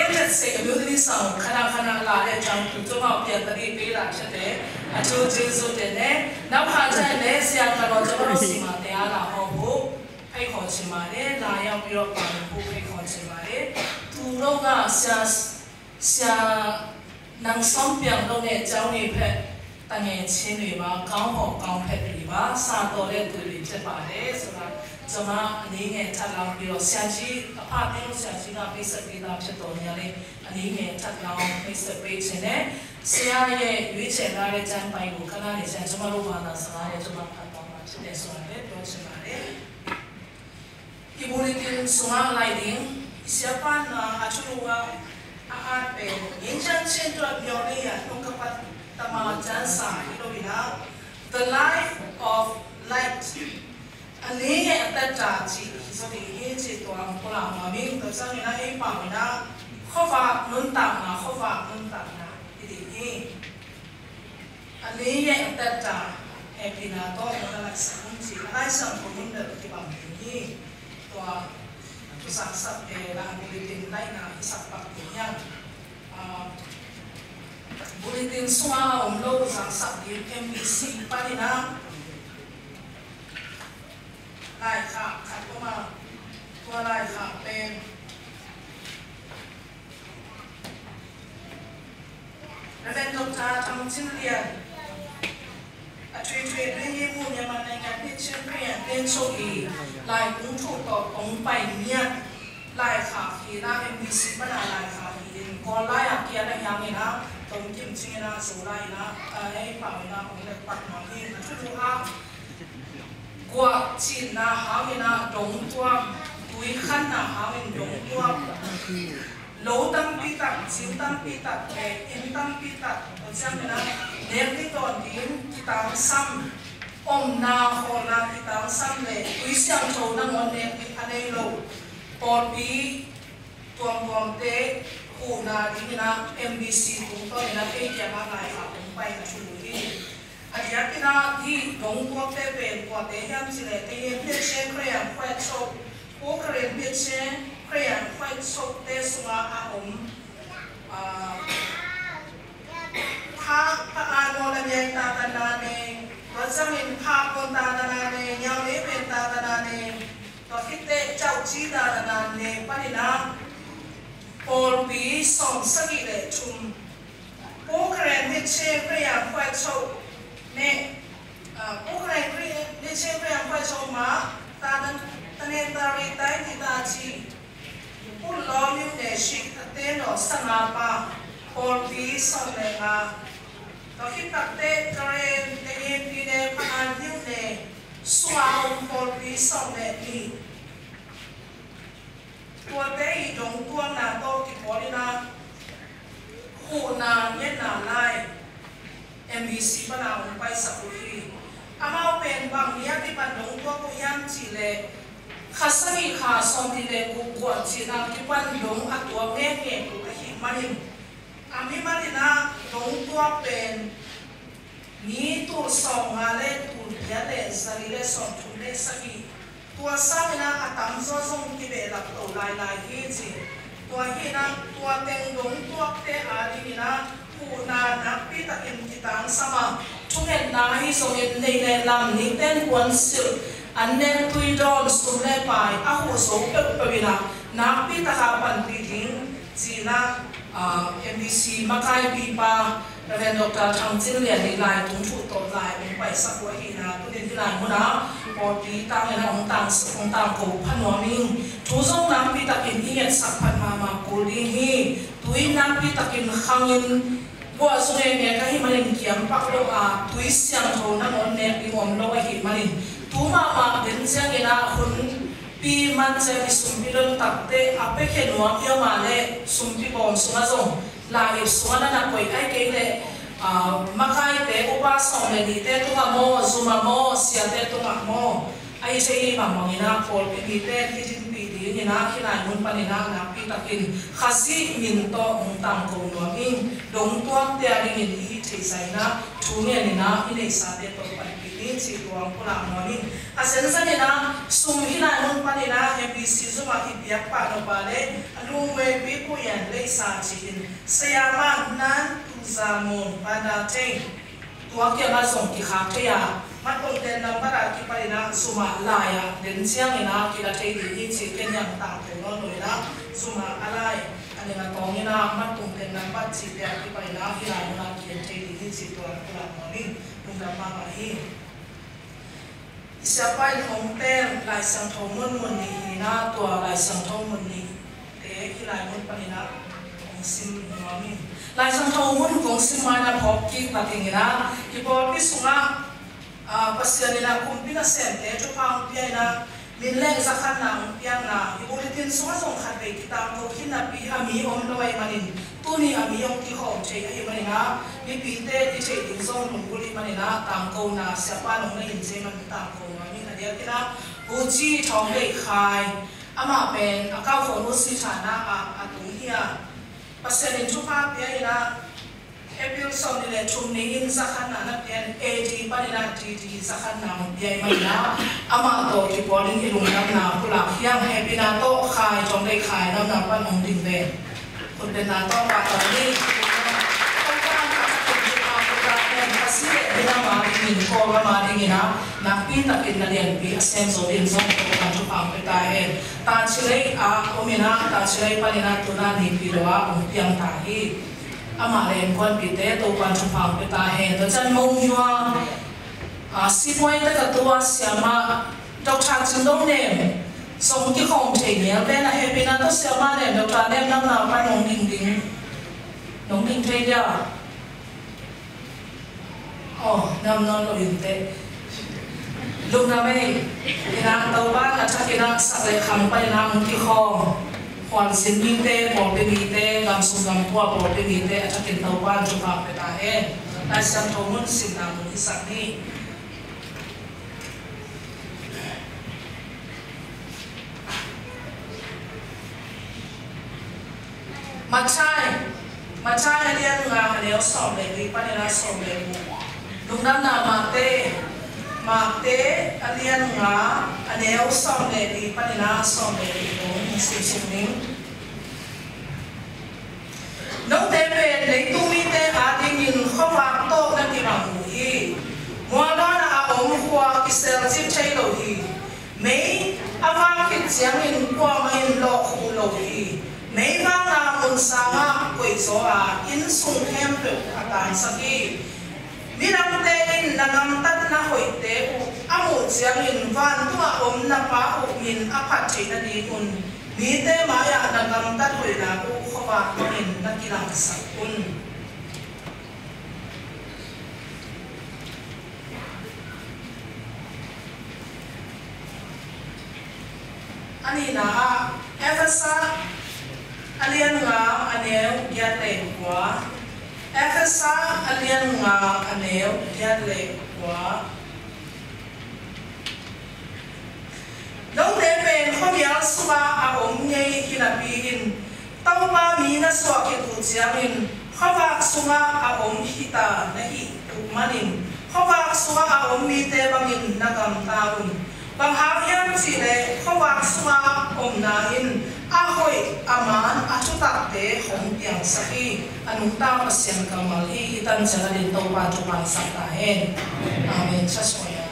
Anderson အမျိုးသမီးဆောင်ကို ခဏခဏလာတဲ့အကြောင်း သူတို့က ပြန်သတိပေးတာဖြစ်တယ်။ အထူးကျေးဇူးတင်တယ်။ နောက်ခါကျရင်လည်း ဆရာကတော် ကျွန်တော်တို့ဆီမှာ တရားလာဟောဖို့ ဖိတ်ခေါ်ချင်ပါတယ်။ လာရောက်ပြီးတော့ ပါဝင်ဖို့ ဖိတ်ခေါ်ချင်ပါတယ်။ သူတို့က ဆရာ ဆရာ နမ်စွမ်ပျံ လုပ်တဲ့အကြောင်းတွေအတွက် သူငယ်ချင်းတွေပါ၊ ကောင်းဖော်ကောင်းဖက်တွေပါ၊ စာတော်တဲ့သူတွေဖြစ်ပါတယ်ဆိုတာ ကျွန်မအနည်းငယ်ထပ်လောင်းပြီးတော့ ဆရာကြီး၊ အဖသင်းတို့ဆရာကြီးက မိတ်ဆက်ပေးတာဖြစ်သော်ငြားလည်း အနည်းငယ်ထပ်လောင်းမိတ်ဆက်ပေးခြင်းနဲ့ ဆရာရဲ့ရွေးချယ်ထားတဲ့ကျမ်းပိုဒ်ကို ခဏနေဆရာ၊ ကျွန်မတို့ဘာသာစကားနဲ့ ကျွန်မဖတ်သွားမှာဖြစ်တယ်ဆိုတာလည်း ပြောချင်ပါတယ်။ I bulletin sungah lai ding, i siapa in a thulu a a at pen, ငြိမ်းချမ်းခြင်းအတွက်မျှော်လင့်ရာနှုတ်ကပတ်သမ္မာကျမ်းစာ hi lo in ah, The Life of Light, အလင်းရဲ့အသက်တာကြီး ဆိုတဲ့ ဟင်းခြေသွားကို လာမှာမင်းတို့ စနေနေ့ အိမ်ပါဝင်တာ ခေါ်ပါနုန်တာမှာ ခေါ်ပါနုန်တာမှာ ဒီဒီဟင်း အလင်းရဲ့အသက်တာ ဟဲ့ပြီလာတော့ ငါက လိုက်ဆုံးကြည့်၊ အလိုက်ဆုံးကို မင်းတို့ ဒီပါမင်းကြီး၊ သွား သူစားစပ်တယ်၊ လာ bulletin လိုက်နာ စပ်ပတ်တယ်။ အာ၊ Bulletin sungah a om lo zangsak ding M B C panin ah laikhak khat om a, tua laikhak pen Reverend Doctor Thang Cin Lian a thuithui ding hi mu, Myanmar naingan hi Chin Korean Ten Chok i lai kung thu tawh kong pai ngiat laikhak hi na, M B C pana laikhak hi in, Kawl lai a kian a hiang in a, Tongkim Cing in a, Zolai in a, ei pau in a, hong lek pak nuam hi. A thulu ah guah cinna hangin a dong tuak, tui khanna hangin dong tuak, lo tampi tak, cin tampi tak le inn tampi tak, tua ciangin a nek ni tawn ding kitangsam, omna hawlna kitangsam le tui siangtho nangawn nek ding a nei lo pawlpi tuamtuamte huhna dingin a M B C tungtawnin a kei kiangah laikhak hong pai na thulu hi. A diakin a hih dong tuakte pen kuate hiam cih leh, Teyin Hmetse Khriang Khwet Cho, Pu Karen Hmetse Khriang Khwet Chote sungah a om, ah, Pha, Pha An Maw Lamiai tatanna nei, tua ciangin Pha Pon tatanna nei, Nyaw Nei Pen tatanna nei, tua khit teh Chau Ci tatanna nei panin a pawlpi sawm sagih le thum, Pu Karen Hmetse Khriang Khwet Cho ne, ah, Pu Karen Hmetse Khriang Khwet Cho mah, ta, ta, Tanetari Tai Ti Ta Ci, Pu Law Myo Ne Shi, Tate Naw Sa Nga Pa, pawlpi sawm le nga, tua khit tak teh Karen Teyin Pi Ne Pha An Myo Ne sungah om pawlpi sawm le nih. Tuate i dong tuakna tawh kipawlin a huhna ngetna lai M B C pana hong paisak uh hi. Amau pen bang ni a kipan dong tuak uh hiam cih leh, kha sagih kha sawmnih le guk guah cihna kipan dong a tuak ngekngek uh ahih manin, a mimal in a dong tuak pen ni tul sawmnga le tul giat le zali le sawmthum le sagih, tua sangin a a tamzaw zong kibehlap to lailai hi ci. Tua hi in a tua teng dong tuakte adingin a huhna nakpi takin kitangsam a, thungetna ahi zongin neih le lam, nite in puansilh, an nek tui dawn, sum le pai a huh zo peuhpeuh in a nakpi taka panpih ding ci-in a, ah, M B C makaipipa Reverend Doctor Thang Cin Lian nih lai tung thu tawh lai hong paisak uh ahihna, tunin hih lai munah pawlpi tangin a hong tang, hong tangko pha nuam ing. Thu zong nakpi takin i ngetsak phat mahmah kul ding hi. Tui nakpi takin khangin guah zu ngekngek ahih manin kiam pak lo a, tui siangtho nangawn nek ding om lo ahih manin, tu mahmah den ciangin a hun pi man ciang i sumpi lon takte a piakhia nuam i om a leh sumpi bawm sungah zong, lai-ip sungah na na koih ahih kei leh, ah, makaite upa sawm le nihte tungah maw, zum ah maw, siate tungah maw, ahi thei hi. Bangbangin a pawlpi mite kitinpih dingin a hih lai mun panin a nakpi takin Khazih min tawh hong tangko nuam ing. Dong tuakte adingin i hih theihsa in a thu ngenin a i neihsate tawh panpih ding cih tua hong pulak nuam ing. A zenzen in a sum hih lai mun panin a M B C zum ah i piak pah nop a leh a lungmuanpi Pu Yan Leisa ci-in, Saya Mang Nan Tu Za Mon Banda Thei, tua kiangah zong kikhak thei a, matpongten nambat ah kipanin a zum ah lai ah den ciangin a kila thei ding hi cih ken hong tangko nawn lo in a, zum ah a lai a ning a tawngin a matpongten nambat cihte ah kipanin a hih lai mun ah kian thei ding hi cih tua pulak nuam ing. Lungdam mahmah hi. I siapa in hong teel Lai Siangtho mun mun nih hi in a, tua Lai Siangtho mun nih te hih lai mun panin a hong sim nuam ing. Lai Siangtho mun kong sim ma-in a phawk kik napi-in a, i pawlpi sungah, ah, Pasian in a kumpi nasemte thupha hong pia in a, min leh zakhatna hong piakna, i bulletin sungah zong khatvei kitangko khin napi a mi om lo ahih manin, tuni a mi hong kikhawm thei ahih manin a, mipite i theih ding zong lunggulh ahih manin a, tangkona siapa in hong na in cih man tangko nuam ing. A diakin a, Pu Ci Thawng Lei Khai, amah pen a kau khawng uh sitha-na ah a tung hi a, Pasian in thupha pia in a, April sawmnih le thum ni-in zakhatna na pia in, A D panin a D D zakhatna hong pia ahih manin a, amah tawh kipawlin i lungdamna pulak hi hang. Hehpihna tawh Khai, Thawng Lei Khai, a namna pan hong ding ve. Khutbetna tawh pahtawi ni. Kongkang Kawlgam a dingin ah nakpi takin na lianpi a sem zo dingin zong Topa'n thupha pia ta hen. Tachilei ah om in ah, Tachilei panin ah tu-in ah Naypyidaw ah hong piang ta hi. Amah le innkuanpihte Topa'n thupha pia ta hen. Tua ciang Monywa, ah, sipuaite ka tua siamah Doctor Cin Dong Nem zong kikhawm thei ngial pen a hehpihna tawh siamah Nem, Doctor Nem, nang nau pan nong ding ding, nong ding thei dia. Aw, nam nawn lo in teh. Lungdam ei. Ina Topa'n a thakin ah sak le kham panin ah hong kikhawm, khualzin mite, pawlpi mite, gamsung gampua pawlpi mite a thakin Topa'n thupha pia ta hen. Lai Siangtho mun simna mun i sak ni. Matthai, Matthai a lian nga a neu sawm le li panin ah sawm le guk. Lungdamna Mate, Mate a lian nga a neu sawm le li panin ah sawm le guk kong simsuk ning. Note pen leitung mite adingin khuavak tawh na kibang uh hi. Mual banah a om khua kiselcip thei lo hi. Mei a vak khit ciangin kuamah in lawhkhuh lo hi. Mei vakna mun sangah koihzaw a, inn sung khempeuh a tangsak hi. Midangte in na gamtatna hoihte uh a muh ciangin vantungah om na Pa uh min a phat theih nadingun mite mai-ah na gamtat hoihna uh khuavak bangin na kilangsak un. A nihna ah Efesa a lian nga a neu giat le kua. Efesa a lian nga a neu giat le kua. Note pen khuamial sungah a om ngei hi napi-in Topa mi na suah khit uh ciangin khuavak sungah a om hita na hih uh manin khuavak sungah a om mite bangin na gamta un. Bang hang hiam cihleh khuavak sungah omna in a hoih a man a thutakte hong piangsak hi. A nungta Pasian kammal hi. Hih tan ciang a din Topa thupha sak ta hen. Amen. Church choir.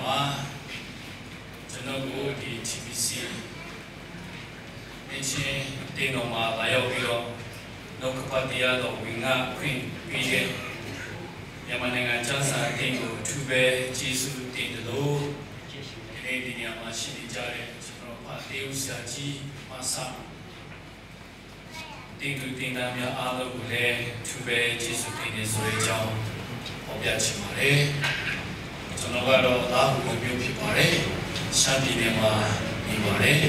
မှာ ကျွန်တော်ကို ဒီ ထီၣ်ပီၣ်စီႇ နှစ်ခြင်းအသင်းတော်မှာ လာရောက်ပြီးတော့ နှုတ်ကပတ်တရားတော် ဝင်ငါခွင့်ပေးတဲ့ မြန်မာနိုင်ငံကျမ်းစာအသင်းကို အထူးပဲကျေးဇူးတင်သလို ဒီနေ့ ဒီနေရာမှာရှိနေကြတဲ့ ကျွန်တော် ဖသင်းဦးဆရာကြီးမှစ သင်သူသင်သားများအားလုံးကိုလည်း အထူးပဲကျေးဇူးတင်တယ်ဆိုတဲ့အကြောင်း ဖော်ပြချင်ပါတယ်။ ကျွန်တော်ကတော့ လားဟူလူမျိုးဖြစ်ပါတယ်။ ရှမ်းပြည်နယ်မှာနေပါတယ်။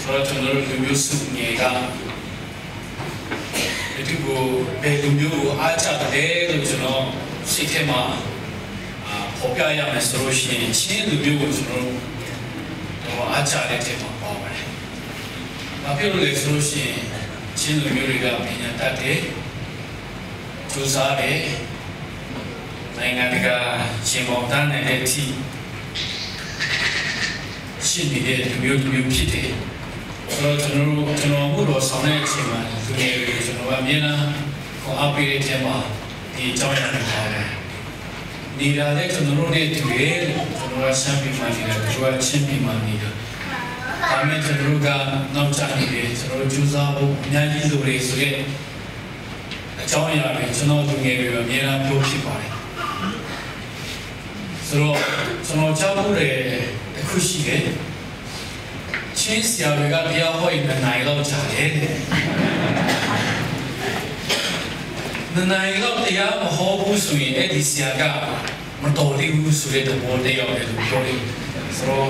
ဆိုတော့ ကျွန်တော်တို့လူမျိုးစုငယ်က ဘယ်သူကို ဘယ်လူမျိုးကို အားကျသလဲလို့ ကျွန်တော်စိတ်ထဲမှာ အာ ဖော်ပြရမယ်ဆိုလို့ရှိရင် ချင်းလူမျိုးကို ကျွန်တော်တို့ တော့ အားကျတဲ့ထဲမှာပါပါတယ်။ ဘာဖြစ်လို့လဲဆိုလို့ရှိရင် ချင်းလူမျိုးတွေက ပညာတတ်တယ်၊ ကြိုးစားတယ်၊ နိုင်ငံတကာ ရင်ဘောင်တန်းနိုင်တဲ့အထိ ရှိနေတဲ့လူမျိုးတစ်မျိုးဖြစ်တယ်။ ဆိုတော့ ကျွန်တော်တို့ ကျွန်တော် အမှုတော်ဆောင်တဲ့အချိန်မှာ လူငယ်တွေကို ကျွန်တော်က အမြဲတမ်း ခွန်အားပေးတဲ့အထဲမှာ ဒီအကြောင်းအရာတွေပါတယ်။ နေတာလည်း ကျွန်တော်တို့နဲ့တူတယ်။ ကျွန်တော်က ရှမ်းပြည်မှာနေတာ၊ သူက ချင်းပြည်မှာနေတာ။ ဒါပေမဲ့ ကျွန်တော်တို့က နောက်ကျနေတယ်။ ကျွန်တော်တို့ ကြိုးစားဖို့ အများကြီးလိုတယ်ဆိုတဲ့ အကြောင်းအရာတွေ ကျွန်တော်လူငယ်တွေကို အမြဲတမ်းပြောဖြစ်ပါတယ်။ ဆိုတော့ ကျွန်တော်ကြားဖူးတဲ့တစ်ခုရှိတယ်။ ချင်းဆရာတွေက တရားဟောရင် နှစ်နာရီလောက်ကြာတယ်တဲ့။ နှစ်နာရီလောက် တရားမဟောဘူးဆိုရင် အဲ့ဒီဆရာက မတော်သေးဘူးဆိုတဲ့သဘောသက်ရောက်တယ်လို့ ပြောတယ်။ ဆိုတော့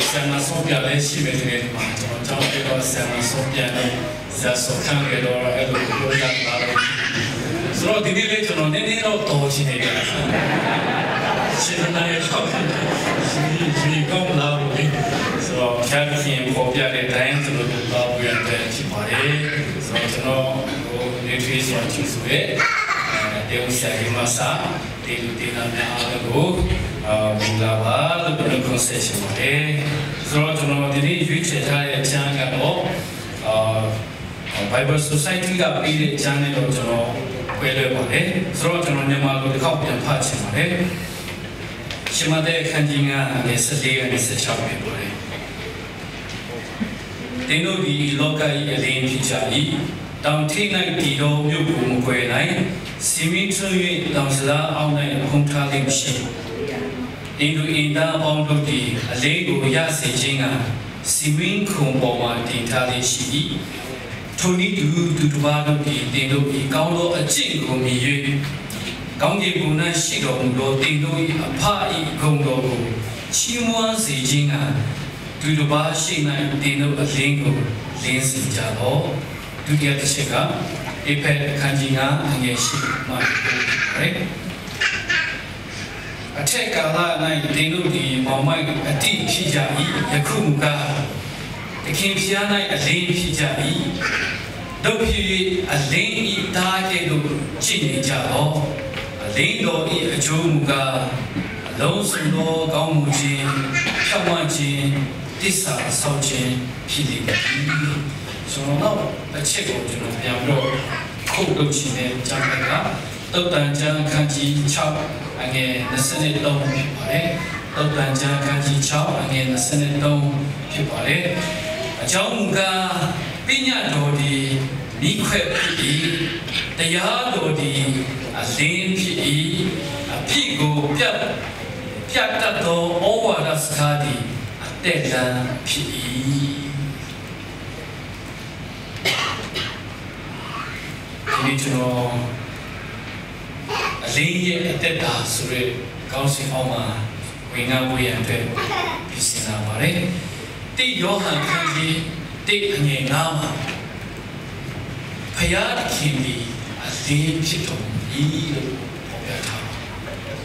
ဆရာမဆုံးပြလည်းရှိမယ်ထင်တယ်။ ဒီမှာ ကျွန်တော်ကြားဖူးတော့ ဆရာမဆုံးပြနဲ့ ဆရာစော်ခမ်းရယ်တော့ အဲ့လိုပြောတတ်တာတော့။ ဆိုတော့ ဒီနေ့လည်း ကျွန်တော်နည်းနည်းတော့ တော်ချင်တယ်ဗျာ။ ရှင်းမနိုင်တော့ ရေ ရေကောင်းလာလို့လေ။ ဆိုတော့ ဘုရားသခင်ဖော်ပြတဲ့အတိုင်း ကျွန်တော်တို့ သွားဖို့ရန်အတွက်ဖြစ်ပါတယ်။ ဆိုတော့ ကျွန်တော်ကို နေထွေးစွာ ကြိုဆိုတဲ့ အဲ တဲဦးဆရာကြီးမှစ သင်သူသင်သားများအားလုံးကို အာ မင်္ဂလာပါလို့ နှုတ်ခွန်းဆက်ချင်ပါတယ်။ ဆိုတော့ ကျွန်တော် ဒီနေ့ ရွေးချယ်ထားတဲ့အကျမ်းကတော့ အာ Bible Society ကပေးတဲ့အကျမ်းနဲ့တော့ ကျွန်တော် ကွဲလွဲပါတယ်။ ဆိုတော့ ကျွန်တော် မြန်မာလိုတစ်ခေါက် ပြန်ဖတ်ချင်ပါတယ်။ ရှမဿဲ အခန်းကြီးငါး အငယ်ဆယ့်လေးကနေ ဆယ့်ခြောက် ဖြစ်ပါတယ်။ သင်တို့သည် လောက၏ အလင်းဖြစ်ကြ၏။ တောင်ထိပ်၌ တည်သောမြို့ကို မကွယ်နိုင်။ စင်မီးထွန်း၍ တောင်စံးသားအောက်၌ ဖုံးထားလေ့မရှိ။ သင်တို့ အိမ်သားအပေါင်းတို့သည် အလင်းကို ရစေခြင်းငှာ စင်မီးခုံပေါ်မှာ တင်ထားလေ့ရှိ၏။ ထိုနည်းတူ သူတစ်ပါးတို့သည် သင်တို့၏ ကောင်းသောအကျင့်ကို မြင်၍ ကောင်းကင်ဘုံ၌ ရှိတော်မူသော သင်တို့၏ အဘ၏ဂုဏ်တော်ကို ချီးမွမ်းစေခြင်းငှာ သူတစ်ပါးရှေ့၌ သင်တို့အလင်းကို လင်းစေကြလော့။ ဒုတိယတစ်ချက်က ဧဖက် အခန်းကြီးငါး အငယ်ရှစ်မှ ကိုး ဖြစ်ပါတယ်။ အထက်ကာလ၌ သင်တို့သည် မှောင်မိုက်အသည့် ဖြစ်ကြ၏။ ယခုမူကား သခင်ဘုရား၌ အလင်းဖြစ်ကြ၏။ သို့ဖြစ်၍ အလင်း၏သားကဲ့သို့ ကျင့်နေကြလော့။ အလင်းတော်၏ အကျိုးမူကား အလုံးစုံသော ကောင်းမှုခြင်း၊ ဖြောင့်မတ်ခြင်း၊ သစ္စာစောင့်ခြင်း ဖြစ်လေသတည်း။ ကျွန်တော်နောက်တစ်ချက်ကို ကျွန်တော်ပြန်ပြီးတော့ quote လုပ်ချင်တဲ့အကြောင်းက သုတ်တန်ကျမ်း အခန်းကြီးခြောက် အငယ်နှစ်ဆယ့်သုံး ဖြစ်ပါတယ်။ သုတ်တန်ကျမ်း အခန်းကြီးခြောက် အငယ်နှစ်ဆယ့်သုံး ဖြစ်ပါတယ်။ အကြောင်းမူကား ပညတ်တော်သည် မီးခွက်ဖြစ်၏။ တရားတော်သည် အလင်းဖြစ်၏။ အပြစ်ကိုပြတ် ပြတ်တတ်သော ဩဝါဒစကားသည် အသက်လမ်းဖြစ်၏။ ဒီနေ့ ကျွန်တော် အလင်းရဲ့အသက်တာဆိုတဲ့ ခေါင်းစဉ်အောက်မှာ ဝင်ငါဖို့ရန်အတွက် ပြင်ဆင်လာပါတယ်။ တစ်ယောဟန် အခန်းကြီးတစ် အငယ်ငါးမှာ ဘုရားသခင်သည် အလင်းဖြစ်တော်မူ၏လို့ ဖော်ပြထားပါတယ်။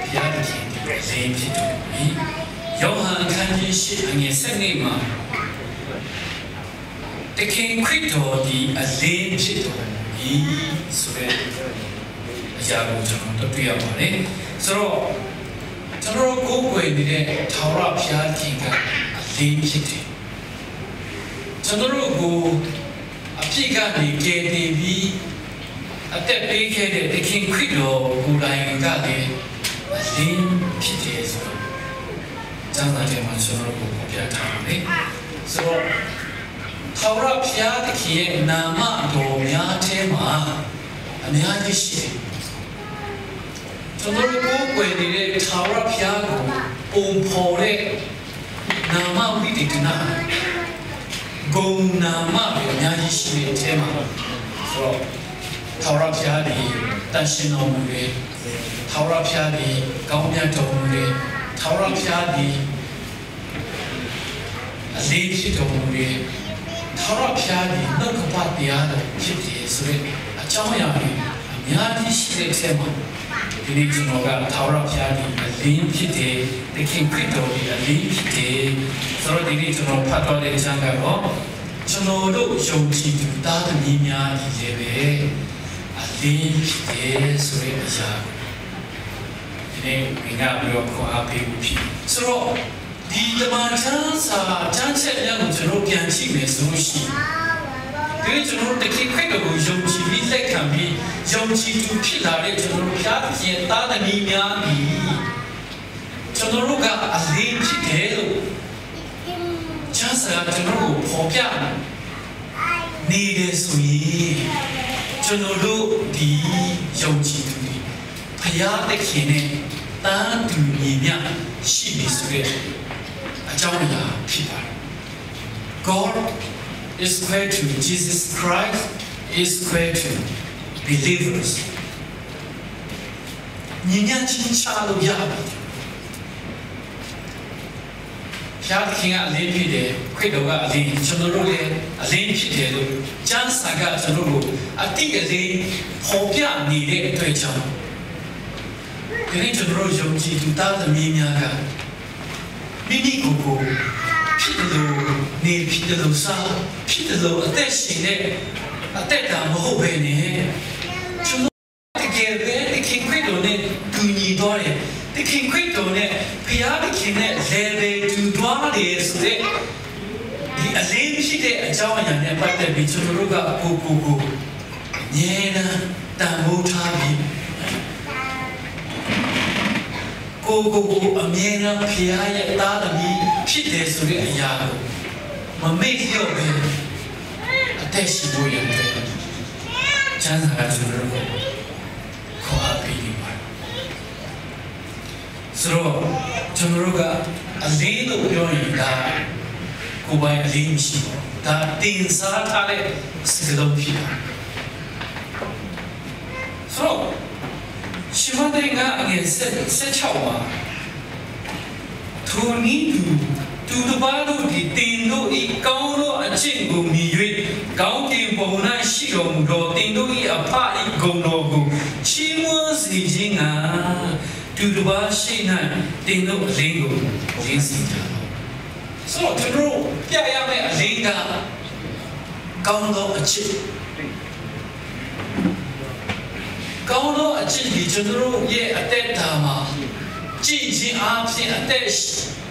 ဘုရားသခင်သည် အလင်းဖြစ်တော်မူ၏။ ယောဟန် အခန်းကြီးရှစ် အငယ်ဆယ့်နှစ်မှာ သခင်ခရစ်တော်သည် အလင်းဖြစ်တော်မူ၏ဆိုတဲ့ အရာကို ကျွန်တော်တို့ တွေ့ရပါတယ်။ ဆိုတော့ ကျွန်တော်တို့ ကိုးကွယ်နေတဲ့ ထာဝရဘုရားသခင်က အလင်းဖြစ်တယ်။ ကျွန်တော်တို့ကို အပြစ်ကနေ ကယ်တင်ပြီး အသက်ပေးခဲ့တဲ့ သခင်ခရစ်တော်ကိုယ်တိုင်ကလည်း အလင်းဖြစ်တယ်ဆိုတာ ကျမ်းစာထဲမှာ ကျွန်တော်တို့ကို ဖော်ပြထားပါတယ်။ ဆိုတော့ ထာဝရဘုရားသခင်ရဲ့ နာမတော်များထဲမှာ အများကြီးရှိတယ်။ ကျွန်တော်တို့ ကိုးကွယ်နေတဲ့ ထာဝရဘုရားကို ပုံဖော်တဲ့ နာမဝိသေသန ဂုဏ်နာမတွေ အများကြီးရှိတဲ့အထဲမှာ ဆိုတော့ ထာဝရဘုရားသည် သန့်ရှင်းတော်မူတယ်။ ထာဝရဘုရားသည် ကောင်းမြတ်တော်မူတယ်။ ထာဝရဘုရားသည် အလင်းဖြစ်တော်မူတယ်။ ထာဝရဘုရားသည် နှုတ်ကပတ်တရားတော်ဖြစ်တယ်ဆိုတဲ့ အကြောင်းအရာတွေ အများကြီးရှိတဲ့အထဲမှာ ဒီနေ့ ကျွန်တော်က ထာဝရဘုရားသည် အလင်းဖြစ်တယ်။ သခင်ခရစ်တော်သည် အလင်းဖြစ်တယ်။ ဆိုတော့ ဒီနေ့ ကျွန်တော် ဖတ်သွားတဲ့ အကျမ်းကတော့ ကျွန်တော်တို့ ယုံကြည်သူ သားသမီးများသည်လည်းပဲ အလင်းဖြစ်တယ်ဆိုတဲ့ အရာကို ဒီနေ့ ငါ ပြီးတော့ ခွန်အားပေးဖို့ဖြစ်တယ်။ ဆိုတော့ ဒီ သမ္မာကျမ်းစာ ကျမ်းချက်များကို ကျွန်တော်တို့ ပြန်ကြည့်မယ်ဆိုလို့ရှိရင် ဒီနေ့ ကျွန်တော်တို့ သခင်ခရစ်တော်ကို ယုံကြည်ပြီး လက်ခံပြီး ယုံကြည်သူဖြစ်လာတဲ့ ကျွန်တော်တို့ ဘုရားသခင်ရဲ့ သားသမီးများသည် ကျွန်တော်တို့က အလင်းဖြစ်တယ်လို့ ကျမ်းစာက ကျွန်တော်တို့ကို ဖော်ပြနေတယ်ဆိုရင် ကျွန်တော်တို့ ဒီ ယုံကြည်သူတွေ ဘုရားသခင်နဲ့ တန်းတူညီမျှရှိပြီဆိုတဲ့ အကြောင်းအရာ ဖြစ်ပါတယ်။ God is equal to Jesus Christ is equal to believers. ညီမျှချင်း ချလို့ရပြီ။ ဘုရားသခင်က အလင်းဖြစ်တယ်။ ခရစ်တော်က အလင်း၊ ကျွန်တော်တို့လည်း အလင်းဖြစ်တယ်လို့ ကျမ်းစာက ကျွန်တော်တို့ကို အတိအလင်း ဖော်ပြနေတဲ့အတွက်ကြောင့် ဒီနေ့ ကျွန်တော်တို့ ယုံကြည်သူ သားသမီးများက မိမိကိုယ်ကိုယ် ဖြစ်သလိုနေ၊ ဖြစ်သလိုစား၊ ဖြစ်သလို အသက်ရှင်တဲ့ အသက်တာ မဟုတ်ဘဲနဲ့ ကျွန်တော် တကယ်ပဲ သခင်ခရစ်တော်နဲ့ တူညီသွားတယ်။ သခင်ခရစ်တော်နဲ့ ဘုရားသခင်နဲ့ level တူသွားတယ်ဆိုတဲ့ ဒီ အလင်းဖြစ်တဲ့ အကြောင်းအရာနဲ့ ပတ်သက်ပြီး ကျွန်တော်တို့က ကိုယ့်ကိုယ်ကို အမြဲတမ်း တန်ဖိုးထားပြီး ကိုယ့်ကိုယ်ကို အမြဲတမ်း ဘုရားရဲ့ သားသမီးဖြစ်တယ်ဆိုတဲ့ အရာကို မမေ့လျော့ဘဲ အသက်ရှင်ဖို့ရန်အတွက် ကျမ်းစာက ကျွန်တော်တို့ကို ခွန်အားပေးနေပါတယ်။ ဆိုတော့ ကျွန်တော်တို့က အလင်းလို့ပြောရင် ဒါ ကိုယ်ပိုင်အလင်း မရှိပါဘူး။ ဒါ တင်စားထားတဲ့ စကားလုံး ဖြစ်ပါတယ်။ ဆိုတော့ ရှင်မဿဲ ငါး အငယ် ဆယ့်ခြောက်မှာ ထိုနည်းတူ သူတစ်ပါးတို့သည် သင်တို့၏ ကောင်းသောအကျင့်ကို မြင်၍ ကောင်းကင်ဘုံ၌ ရှိတော်မူသော သင်တို့၏ အဘ၏ဂုဏ်တော်ကို ချီးမွမ်းစေခြင်းငှာ သူတစ်ပါးရှေ့၌ သင်တို့အလင်းကို လင်းစေကြလော့။ ဆိုတော့ ကျွန်တော်တို့ ပြရမယ့်အလင်းက ကောင်းသောအကျင့်။ ကောင်းသောအကျင့်သည် ကျွန်တော်တို့ရဲ့ အသက်တာမှာ ကျင့်ခြင်းအားဖြင့်၊ အသက်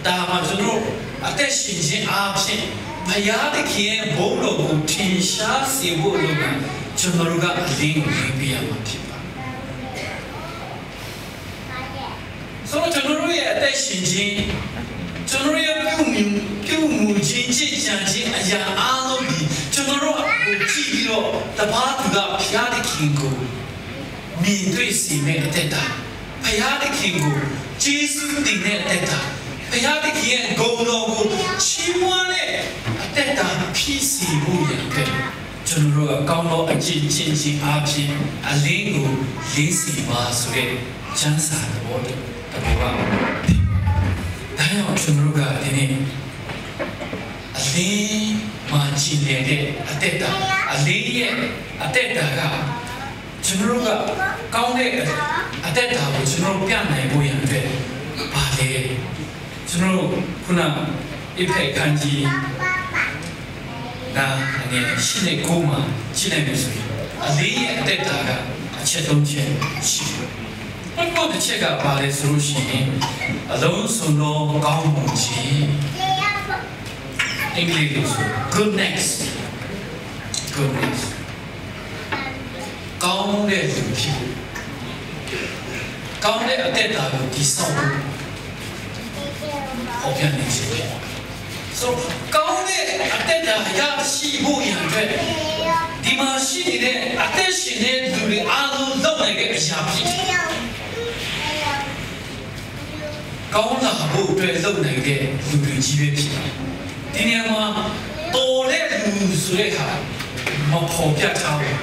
တာမှာ ကျွန်တော်တို့ အသက်ရှင်ခြင်းအားဖြင့် ဘုရားသခင်ရဲ့ ဘုန်းတော်ကို ထင်ရှားစေဖို့အလို့ငှာ ကျွန်တော်တို့က အလင်းကို လင်းပေးရမှာ ဖြစ်ပါတယ်။ ဆိုတော့ ကျွန်တော်တို့ရဲ့ အသက်ရှင်ခြင်း၊ ကျွန်တော်တို့ရဲ့ ပြုမူ၊ ပြုမူခြင်း၊ ကျင့်ကြံခြင်း အရာအားလုံးသည် ကျွန်တော်တို့ကို ကြည့်ပြီးတော့ တစ်ပါးသူက ဘုရားသခင်ကို မြင်တွေ့စေမယ့် အသက်တာ၊ ဘုရားသခင်ကို ကျေးဇူးတင်တဲ့ အသက်တာ၊ ဘုရားသခင်ရဲ့ ဂုဏ်တော်ကို ချီးမွမ်းတဲ့ အသက်တာ ဖြစ်စေဖို့ရန်အတွက် ကျွန်တော်တို့က ကောင်းသောအကျင့်ကျင့်ခြင်းအားဖြင့် အလင်းကို လင်းစေပါဆိုတဲ့ ကျမ်းစာသဘောတစ်ခုက ဖြစ်ပါတယ်။ ဒါကြောင့် ကျွန်တော်တို့က ဒီနေ့ အလင်းမှာ ကျင်လည်တဲ့ အသက်တာ၊ အလင်းရဲ့ အသက်တာက ကျွန်တော်တို့က ကောင်းတဲ့ အသက်တာကို ကျွန်တော်တို့ ပြနိုင်ဖို့ရန်အတွက် ဘာလဲ။ ကျွန်တော်တို့ ခုန အက်ဖက် အခန်းကြီး ငါး အငယ် ရှစ် နဲ့ ကိုး မှာ ကြည့်လိုက်မယ်ဆိုရင် အလင်းရဲ့ အသက်တာက အချက်သုံးချက် ရှိတယ်။ ပထမတစ်ချက်က ဘာလဲဆိုလို့ရှိရင် အလုံးစုံသော ကောင်းမှုခြင်း၊ အင်္ဂလိပ်လိုဆို goodness goodness ကောင်းတဲ့လူဖြစ်ဖို့၊ ကောင်းတဲ့ အသက်တာကို တည်ဆောက်ဖို့၊ ဖော်ပြနေခြင်းဖြစ်ပါတယ်။ ဆိုတော့ ကောင်းတဲ့အသက်တာရရှိဖို့ရန်အတွက် ဒီမှာရှိနေတဲ့အသက်ရှင်တဲ့လူတွေအားလုံးလုပ်နိုင်တဲ့အရာဖြစ်တယ်။ ကောင်းလာဖို့အတွက်လုပ်နိုင်တဲ့လူတွေကြီးပဲဖြစ်တယ်။ ဒီနေရာမှာ တော်တဲ့လူဆိုတဲ့ဟာ မဖော်ပြထားဘူး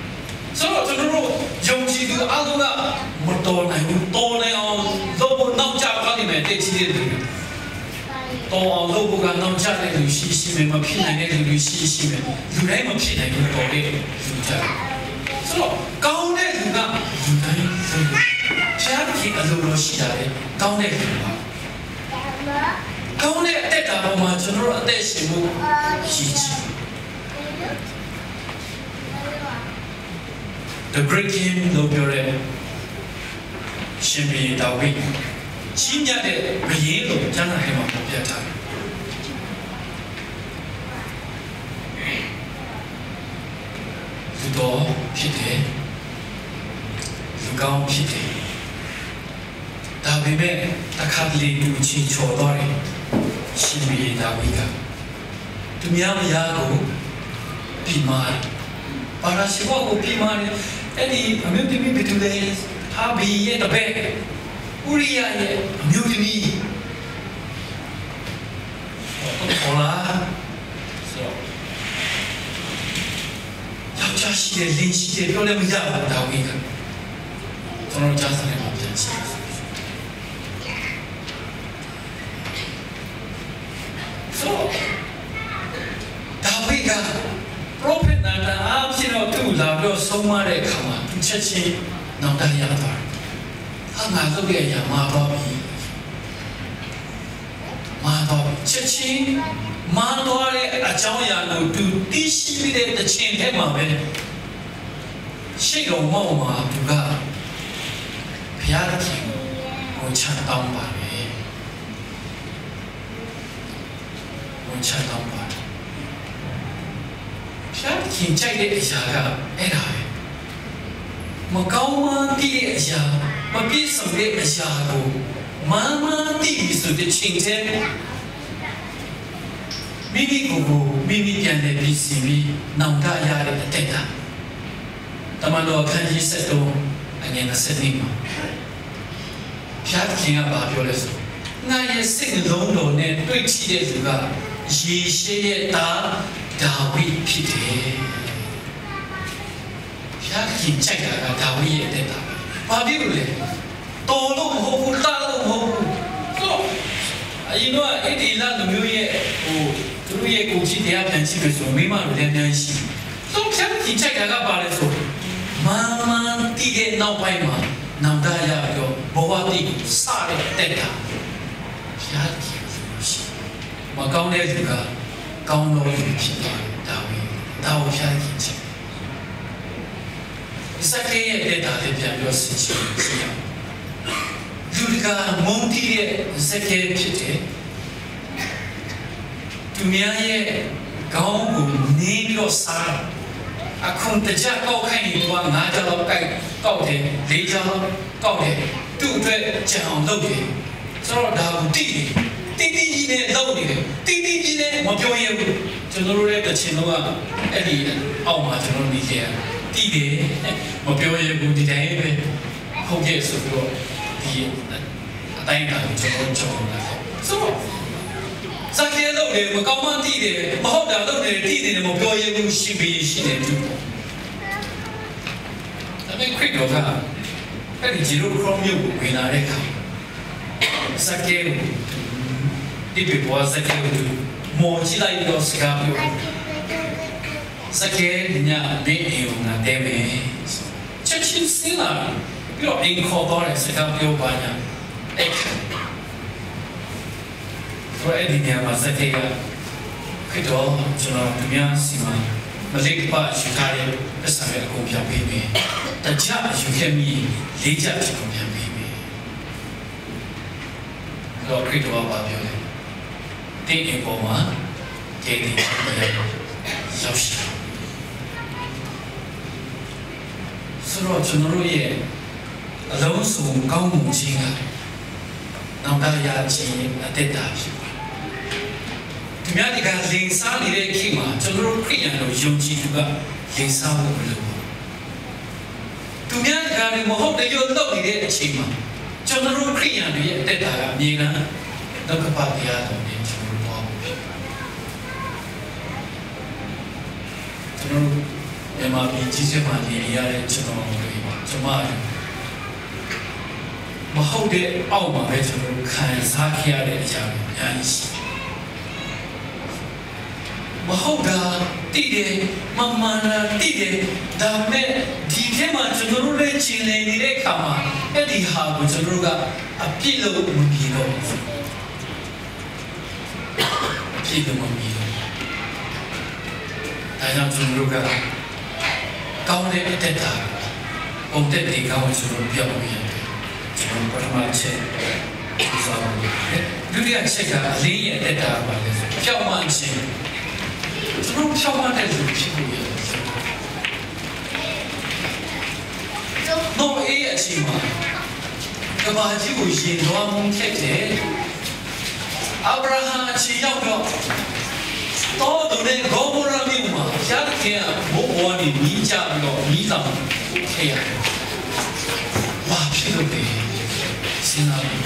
။ ဆိုတော့ ကျွန်တော်တို့ယုံကြည်သူအားလုံးက မတော်နိုင်ဘူး။ တော်နိုင်အောင်လုပ်ဖို့ နောက်ကျသွားလိမ့်မယ်။ အသက်ကြီးတဲ့လူတွေ တော်အောင်လုပ်ဖို့က နောက်ကျတဲ့လူရှိရှိမယ်။ မဖြစ်နိုင်တဲ့လူတွေရှိရှိမယ်။ လူတိုင်းမဖြစ်နိုင်ဘူး။ တော်တဲ့လူကြတယ်။ ဆိုတော့ ကောင်းတဲ့လူက လူတိုင်းလုပ်တယ်။ ဘုရားသခင်အလိုတော်ရှိတာလေ ကောင်းတဲ့လူပါ။ ကောင်းတဲ့အသက်တာပေါ်မှာ ကျွန်တော်တို့အသက်ရှင်ဖို့ရည်ကြီးတယ်။ The Great King လို့ပြောတဲ့ ရှင်ဘုရင်ဒါဝိဒ် ကြီးမြတ်တဲ့ဘုရင်လို့ ကျမ်းစာထဲမှာ ဖော်ပြထားတယ်။ လူတော်ဖြစ်တယ်။ လူကောင်းဖြစ်တယ်။ ဒါပေမဲ့ တခါတလေ လူချီချော်သွားတယ်။ ရှင်ဘုရင်ဒါဝိဒ်က သူများမယားကို ပြစ်မှားတယ်။ ဘာသာရှင်ဘဝကို ပြစ်မှားတယ်။ အဲ့ဒီအမျိုးသမီး ဘယ်သူလဲ။ အာဘီရဲ့တပည့် ဥရိယရဲ့အမျိုးသမီး ခေါ်လာဆိုတော့ ယောက်ျားရှိတယ်၊ လင်ရှိတယ် ပြောလည်းမရဘူး။ ဒါဝိဒ်က ကျွန်တော်ကြားစာထဲမှာ ပြန်ကြည့်ဆိုတော့ ဒါဝိဒ်က prophet နာတန်အားဖြင့်တော့ သူ့ကိုလာပြီးတော့ ဆုံးမတဲ့အခါမှာ သူချက်ချင်း နောင်တရသွားတယ်။ အာ ငါလုပ်တဲ့အရာမှားသွားပြီ။ မှားသွားပြီ။ ချက်ချင်းမှားသွားတဲ့အကြောင်းအရာကို သူသိရှိပြီးတဲ့တစ်ချိန်တည်းမှာပဲ ရှေ့တော်မှောက်မှာ သူက ဘုရားသခင်ကို ဝန်ချတောင်းပါတယ်။ ဝန်ချတောင်းပါတယ်။ ဘုရားသခင်ကြိုက်တဲ့အရာက အဲ့ဒါပဲ။ မကောင်းမှန်းသိတဲ့အရာ၊ မပြည့်စုံတဲ့အရာကို မှန်းမှန်းသိပြီဆိုတဲ့ ချိန်ထဲ မိမိကိုယ်ကို မိမိပြန်လည်ပြင်ဆင်ပြီး နောင်တရတဲ့အသက်တာ။ တမန်တော် အခန်းကြီးဆယ့်သုံး အငယ်နှစ်ဆယ့်နှစ်မှာ ဘုရားသခင်က ဘာပြောလဲဆို၊ ငါ့ရဲ့စိတ်နှလုံးတော်နဲ့ တွေ့ထိတဲ့သူက ယေရှဲရဲ့သား ဒါဝိဒ်ဖြစ်တယ်။ ဘုရားသခင်ကြိုက်တာက ဒါဝိဒ်ရဲ့အသက်တာပဲ။ ဘာဖြစ်လို့လဲ။ တော်လို့မဟုတ်ဘူး။ တတ်လို့မဟုတ်ဘူး။ ဆိုတော့ အရင်တော့ အစ္စရေလလူမျိုးရဲ့ ဟို သူတို့ရဲ့ ကိုယ်ကျင့်တရား ပြန်ကြည့်မယ်ဆိုရင် မိန်းမတွေလည်း အများကြီးရှိတယ်။ ဆိုတော့ ဘုရားသခင်ကြိုက်တာက ဘာလဲဆို၊ မှန်းမှန်းသိတဲ့နောက်ပိုင်းမှာ နောင်တရပြီးတော့ ဘဝသစ်ကိုစတဲ့အသက်တာ။ ဘုရားသခင်ကို ယုံကြည်။ မကောင်းတဲ့သူက ကောင်းသောသူဖြစ်သွားတယ်။ ဒါဝိဒ်၊ ဒါကို ဘုရားသခင်ကြိုက်တယ်။ ဇက္ခဲရဲ့အသက်တာလည်း ပြန်ပြီးတော့ ဆင်ခြင်ကြည့်ရအောင်။ လူတကာမုန်းတီးတဲ့ ဇက္ခဲဖြစ်တယ်။ သူများရဲ့ခေါင်းကို နင်းပြီးတော့စားတာ။ အခွန်တစ်ကျပ်ကောက်ခိုင်းရင် သူက ငါးကျပ်လောက်ကိုက်၊ ကောက်တယ်၊ လေးကျပ်လောက်ကောက်တယ်။ သူ့အတွက် ကျန်အောင်လုပ်တယ်။ ဆိုတော့ ဒါကိုသိတယ်။ သိသိကြီးနဲ့လုပ်နေတယ်။ သိသိကြီးနဲ့ မပြောရဲဘူး။ ကျွန်တော်တို့လည်း တစ်ချိန်လုံးက အဲ့ဒီအောက်မှာ ကျွန်တော်နေခဲ့ရတယ်။ သိတယ်။ မပြောရဲဘူး။ ဒီတိုင်းပဲ ဟုတ်ကဲ့ဆိုပြီးတော့ ဒီအတိုင်းအတာကို ကျွန်တော်တို့ ကြော်နေတာ။ ဆိုတော့ ဇက္ခဲလုပ်တယ်။ မကောင်းမှန်းသိတယ်။ မဟုတ်တာလုပ်နေတယ်။ သိနေတယ်။ မပြောရဲဘူး။ ရှင်ဘုရင်ရှိတယ်။ ဒါပေမဲ့ ခရစ်တော်က အဲ့ဒီ ယေရုခရစ်မြို့ကို ဝင်လာတဲ့အခါ ဇက္ခဲကို ဒီပေပေါ်ဇက္ခဲကို မော်ကြည့်လိုက်ပြီးတော့ စကားပြောတယ်။ ဇက္ခဲ ဒီည မင်းအိမ်ကို ငါတည်းမယ်ဆို။ ချက်ချင်းဆင်းလာတယ်။ ပြီးတော့ အိမ်ခေါ်သွားတယ်။ စကားပြောပါညာ အဲ့ခံ။ ဆိုတော့ အဲ့ဒီနေရာမှာ ဇက္ခဲက ခရစ်တော်၊ ကျွန်တော် သူများဆီမှာ မလိမ္မာယူထားတဲ့ ပိုက်ဆံတွေ အကုန်ပြန်ပေးမယ်။ တစ်ကျပ်ယူခဲ့မိရင် လေးကျပ် ကျွန်တော် ပြန်ပေးမယ်။ အဲ့တော့ ခရစ်တော်က ဘာပြောလဲ။ သင့်အိမ်ပေါ်မှာ ကယ်တင်ခြင်းတရား ရောက်ရှိပါ။ ဆိုတော့ ကျွန်တော်တို့ရဲ့ အလုံးစုံကောင်းမှုခြင်းက နောင်တရခြင်းအသက်တာဖြစ်ပါတယ်။ သူများတကာလိမ်စားနေတဲ့အချိန်မှာ ကျွန်တော်တို့ခရစ်ယာန်တို့ယုံကြည်သူကလိမ်စားဖို့မလိုပါဘူး။ သူများတကာတွေမဟုတ်တရုပ်လုပ်နေတဲ့အချိန်မှာ ကျွန်တော်တို့ခရစ်ယာန်တွေရဲ့အသက်တာကအမြဲတမ်းဒုက္ခပါတရားတော်နဲ့ကျွန်တော်တို့သွားဖို့ဖြစ်ပါတယ်။ ကျွန်တော်တို့မြန်မာပြည်ကြီးထဲမှာနေနေရတဲ့ကျွန်တော်တို့ကျွန်မတို့မဟုတ်တဲ့အောက်မှာပဲကျွန်တော်တို့ခံစားခဲ့ရတဲ့အရာတွေအများကြီးရှိတယ်။ မဟုတ်တာသိတယ်၊ မမှန်တာသိတယ်။ ဒါပေမဲ့ဒီထဲမှာကျွန်တော်တို့လည်းကျင်လည်နေတဲ့အခါမှာအဲ့ဒီဟာကိုကျွန်တော်တို့ကအပြစ်လို့မမြင်တော့ဘူး။ အပြစ်လို့မမြင်တော့ဘူး။ ဒါကြောင့်ကျွန်တော်တို့ကကောင်းတဲ့အသက်တာကိုပုံသက်သေကောင်းကိုကျွန်တော်တို့ပြောင်းလို့ရတယ်။ ကျွန်တော်တို့ပထမအချက်ကြိုးစားဖို့လိုတယ်။ ဒုတိယအချက်ကအလင်းရဲ့အသက်တာပါလဲဆိုဖြောင့်မခြင်း။ ကျွန်တော်ဖြောင့်မတဲ့လူဖြစ်ဖို့ရတယ်။ နော့ဢေးအချိန်မှာကမ္ဘာကြီးကိုရေလွှမ်းမိုးခဲ့တယ်။ အာဗြဟံအချိန်ရောက်တော့သောဒုံနဲ့ဂေါမောရမြို့မှာဘုရားသခင်ကမိုးပေါ်ကနေမီးကျပြီးတော့မီးလောင်ခဲ့ရတယ်။ ဘာဖြစ်လို့လဲစဉ်းစားလို့